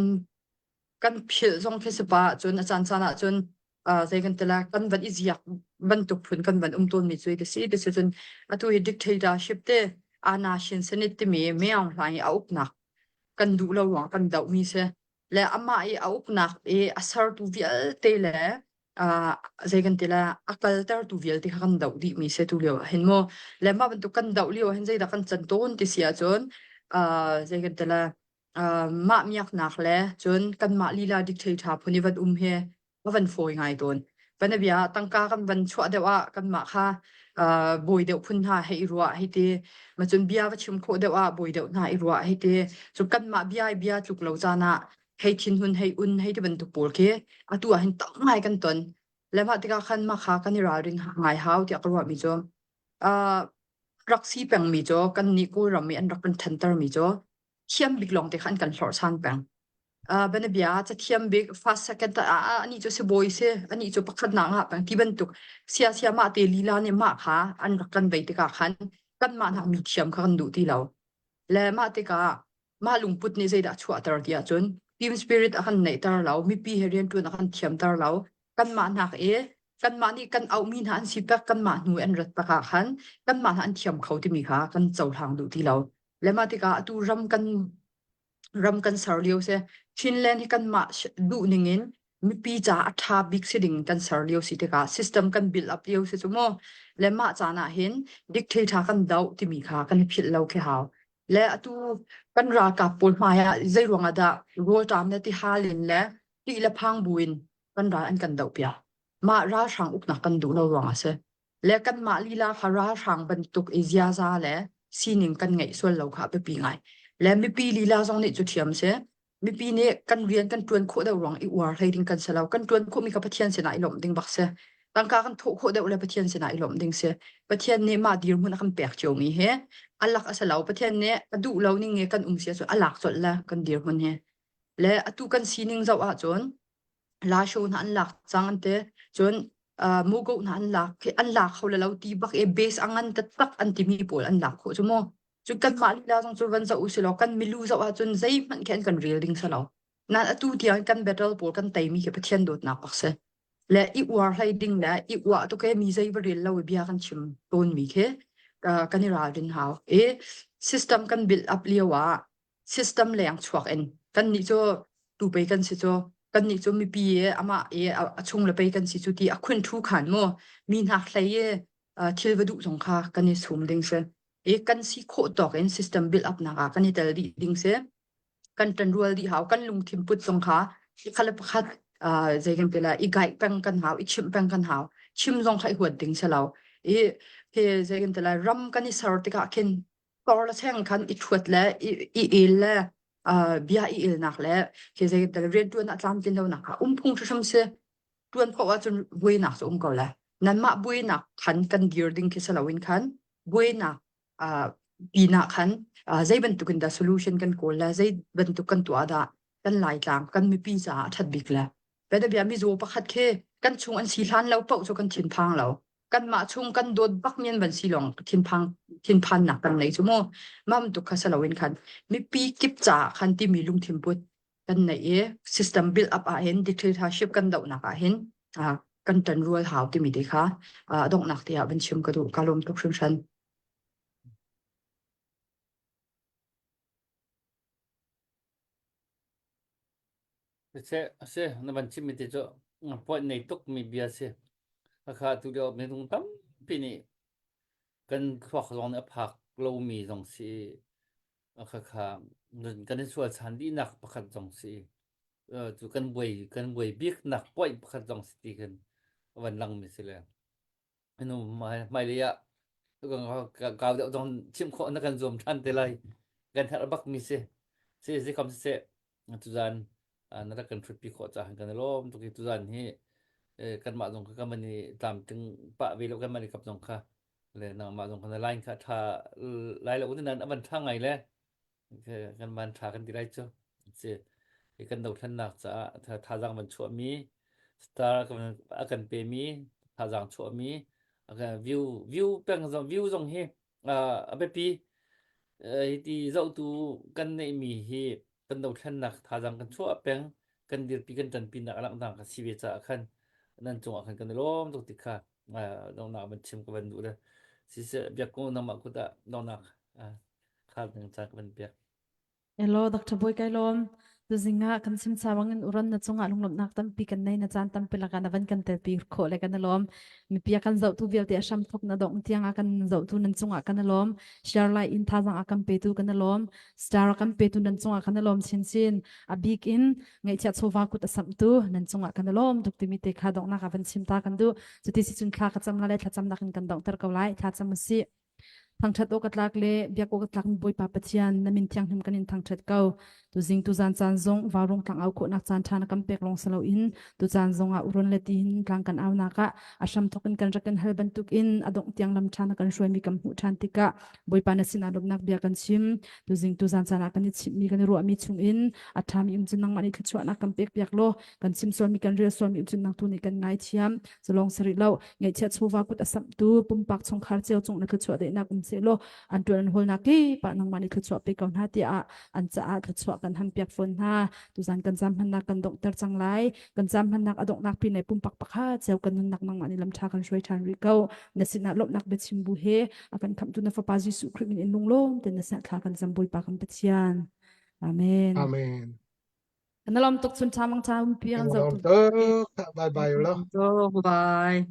kan philh zong khi si pa cun a caan caan ah cun zei kan ti la kan van i ziak bantuk phun kan van um tawn mi cu ti si ti si cun atu hi dictatorship te ana shin sanit timi Meong Hlaing i a uknak kan duh lo ruang kan doh mi si le amah i a uknak i a sertu vialte le. Uh, zei kan ti la a kaltertu vialte kha kan doh dih mi se tu lio ah hin mu le mah bantuk kan doh lio ah hin zeidah kan can tawn ti si ahcun uh, zei kan ti la uh, mah miaknak le cun kanmah lila dictator phun i van um hi a van fawi ngai tawn. Vanabia tangka kan van chuah deuh ah kanmah kha uh, bawi deuh phun hna hei i ruah hei ti ma cun bia va chim khawh deuh ah bawi deuh hna i ruah hei ti cu kanmah bia i bia tluk lo caan ah hei thinhun hei un hei ti bantuk pawl khi atu ah hin tam ngai kan ton le mah tikah khan mah kha kan i ralring ngai hau tiah ka ruah mi cu uh, rak si peng mi cu kan nih Kawlram i an rak kan thanter mi cu thiam bik lawng te kha an kan hlorh san peng. Uh, banabia cathiam bik first second ah ah ani cu sibawi si ani cu pakhat nak ah peng ti bantuk sia sia mah te lila nih mah kha an rak kan vei tikah khan kan mah nak mi thiam kha kan duh ti lo le mah tikah mah lungput nih zeidah chuahter ti ahcun team spirit a kan neihter lo mipi he rianṭuan a kan thiamter lo kanmah nak i kanmah nih kan auhmi hna an si pek kanmah hnu an rat tak ah khan kanmah hna an thiam kho timi kha kan cohlang duh ti lo le mah tikah atu ram kan ram kan ser lio si Chinland hi kanmah duh ning in mipi ca a ṭha bik si ding kan ser lio si tikah system kan build up lio si cu mu le mah caan ah hin dictator kan doh timi kha kan i philh lo khi hau le atu kan ralkap pawl hmai ah zei ruang ah dah rawlṭam le tihal in le ṭih le phang buin kan ral an kan doh piak mah ralhrang uknak kan duh lo ruang ah si le kanmah lila kha ralhrang bantuk i ziaza le sining kan ngeih sual lo kha a biapi ngai le mipi lila zong nih cu thiam si mipi nih kan rian kan ṭuan khawh deuh ruang i uar hlei ding kan si lo kan ṭuan khawhmi kha Pathian sinah i lawmh ding bak si tangka kan thawh khawh deuh le Pathian sinah i lawmh ding si Pathian nih mah dirhmun a kan pek ciomi hi a lak a si lo Pathian nih a duh lo ning i kan um si ahcun a lak colh le kan dirhmun hi le atu kan sining zoh ahcun Lasho hna an lak cang an ti. Cun uh, Mugo hna an lak khi an lak kho le lo ti bak e base a ngan taktak an timi pawl an lak khawh cu mu. Cun kanmah lila zong cu van zoh usih law kan milu zoh ahcun zeihmanh khi an kan rel ding si lo. Nan atu tiang kan battle pawl kan teimi khi Pathian dawtnak bak si. Le i uar hlei ding le i uah tuk e mi zei va rel lo i bia kan chim tawnmi khi uh, kan i ralrin hau. I system kan build up lio ah system leng chuak in kannih cu tu pei kan si cu kannih cu mipi i amah i a chung le pei kan si cu ti a khun thu khan mu mi hnak hlei i thil va duh zong kha kan i sum ding si i kan si khawh tawk in system build up nak ah kan i tel dih ding si kan ṭanrual dih hau kan lungthin put zong kha kha le pakhat zei kan ti la i gaih peng kan hau i chimh peng kan hau chim zong kha i huat ding si lo i he zei kan ti la ram kan i ser tikah khin tor le cheng khan i ṭhuat le i i el le uh, bia i elnak le khi zei tal rianṭuan ah tlamtlin lonak kha um phung hrim si ṭuan khawh ahcun buainak cu um ko le nanmah buainak khan kan dir ding khi si loin khan buainak uh, pinah khan uh, zei bantuk in dah solution kan kawl le zei bantuk kan tuah dah kan laitlang kan mipi caah a ṭhat bik le bia mizaw pakhat khi kan chung an si hlan lo paoh cu kan thinphang lo kanmah chung kan dawt bak mi an van si lawng thinphang thinphannak kan nei cu mu mam tuk kha saloin khan mipi kip caah khan timi lungthin put kan nei i system build up ah hin dictatorship kan dohnak ah hin kan ṭan rual hau timi te kha donghnak te ah van chim ka duh ka lawm tuk hringhran. Siseh, a si, na van chimmi te cu point nei tukmi bia si. Khakha tu lio minung tampi nih kan thluak zong nih a phak lomi zong si. Khakha kan i sual chan dihnak pakhat zong si. Cu kan buai kan buai biknak point pakhat zong si ti khin a van langmi si le. Anu hmailei ah kau deuh zong chim khawh na kan zuam ṭhan te lai. Kan herh bak mi si. Si si kam siseh tuzan na rak kan hrutpi khawh caah kan i lawm tuk i tuzan hi kanmah zong kha kan van i tlamtling pah ve lo kan van i kap zong kha le nangmah zong kha na line kha ṭha lai lo nan a van ṭha ngai le kan van ṭha kan ti lai cu si hi kan dothlennak caah thazaang van chuahmi star a kan pemi thazaang chuahmi view view peng zong view zong hi a biapi hi ti zohtu kan neihmi hi kan dothlennak thazaang kan chuah peng kan dirpi kan ṭanpi nak langhnak ka si ve caah khan nan cungah khan kan i lawm tuk ti kha donghnak van chim ka van duh le siseh biak ko nangmah kut ah donghnak Khar ding ca ka van pek. Hello, Dr. Boy kai lawm. Tuzing ah kan chim chawang in uran na cungah lunglawmhnak tampi kan nei na caan tampi lakah na van kan telpi khawh le kan i lawm. Mipi a kan zohtu vialte a hram thok na dongh tiang ah kan zohtu nan cungah kan i lawm. Share lai in thazang a kan petu kan i lawm. Star a kan petu nan cungah kan i lawm chinchin. A bik in ngaihchiat chawva kut a samhtu nan cungah kan i lawm tuk timi te kha donghnak ah van chim ta kan duh. Cuti si cun thla ka cam la le thlacamnak in kan donghter ko lai. Thla cam usih. Thangṭhat awk a tlak le biak awk a tlakmi Bawipa Pathian, na min thianghlim kan in thangṭhat ko. Tuzing tuzan caan zong vaurung tlang au khawhnak caan ṭha na kan pek lawng si loin tucaan zong ah uron le tihin tlang kan aunak ah a hramthawk in kan rak kan hal bantukin a dongh tiang lam ṭha na kan hruaimi kan hmuh ṭhan tikah Bawipa na sinah lawmhnak bia kan chim. Tuzing tuzan caan ah kan i chimhmi kan i ruahmi chungin a ṭhami um cu nangmah nih thluachuahnak kan pek piak law kan chim sualmi kan rel sualmi um cu nang tu nih kan ngaithiam. Culawng si rih lo ngaihchiat chawva kut a samhtu pumpak chungkhar cio cung na thluachuah daihnak um sehlaw an tuan an hawlnak kip ah nangmah nih thluachuah pe ko hna tiah an caah thluachuah kan han piak fawn hna tuzan kan zam hmannak kan donghter cang lai kan zam hmannak a donghnak pin le pumpak pakhat cio kan nunnak nangmah nih lam ṭha kan hruai ṭhan rih ko na sinah lawmhnak biachim bu he a kan khamhtu na fapa Jesuh Khrih min in lunglawm ten na sinah thla kan cam Bawipa kan Pathian Amen. Amen. Kan lawm tuk chun tha mang tha um pi Kan an zoh lawm tu. tuk. Bye bye lo. Bye.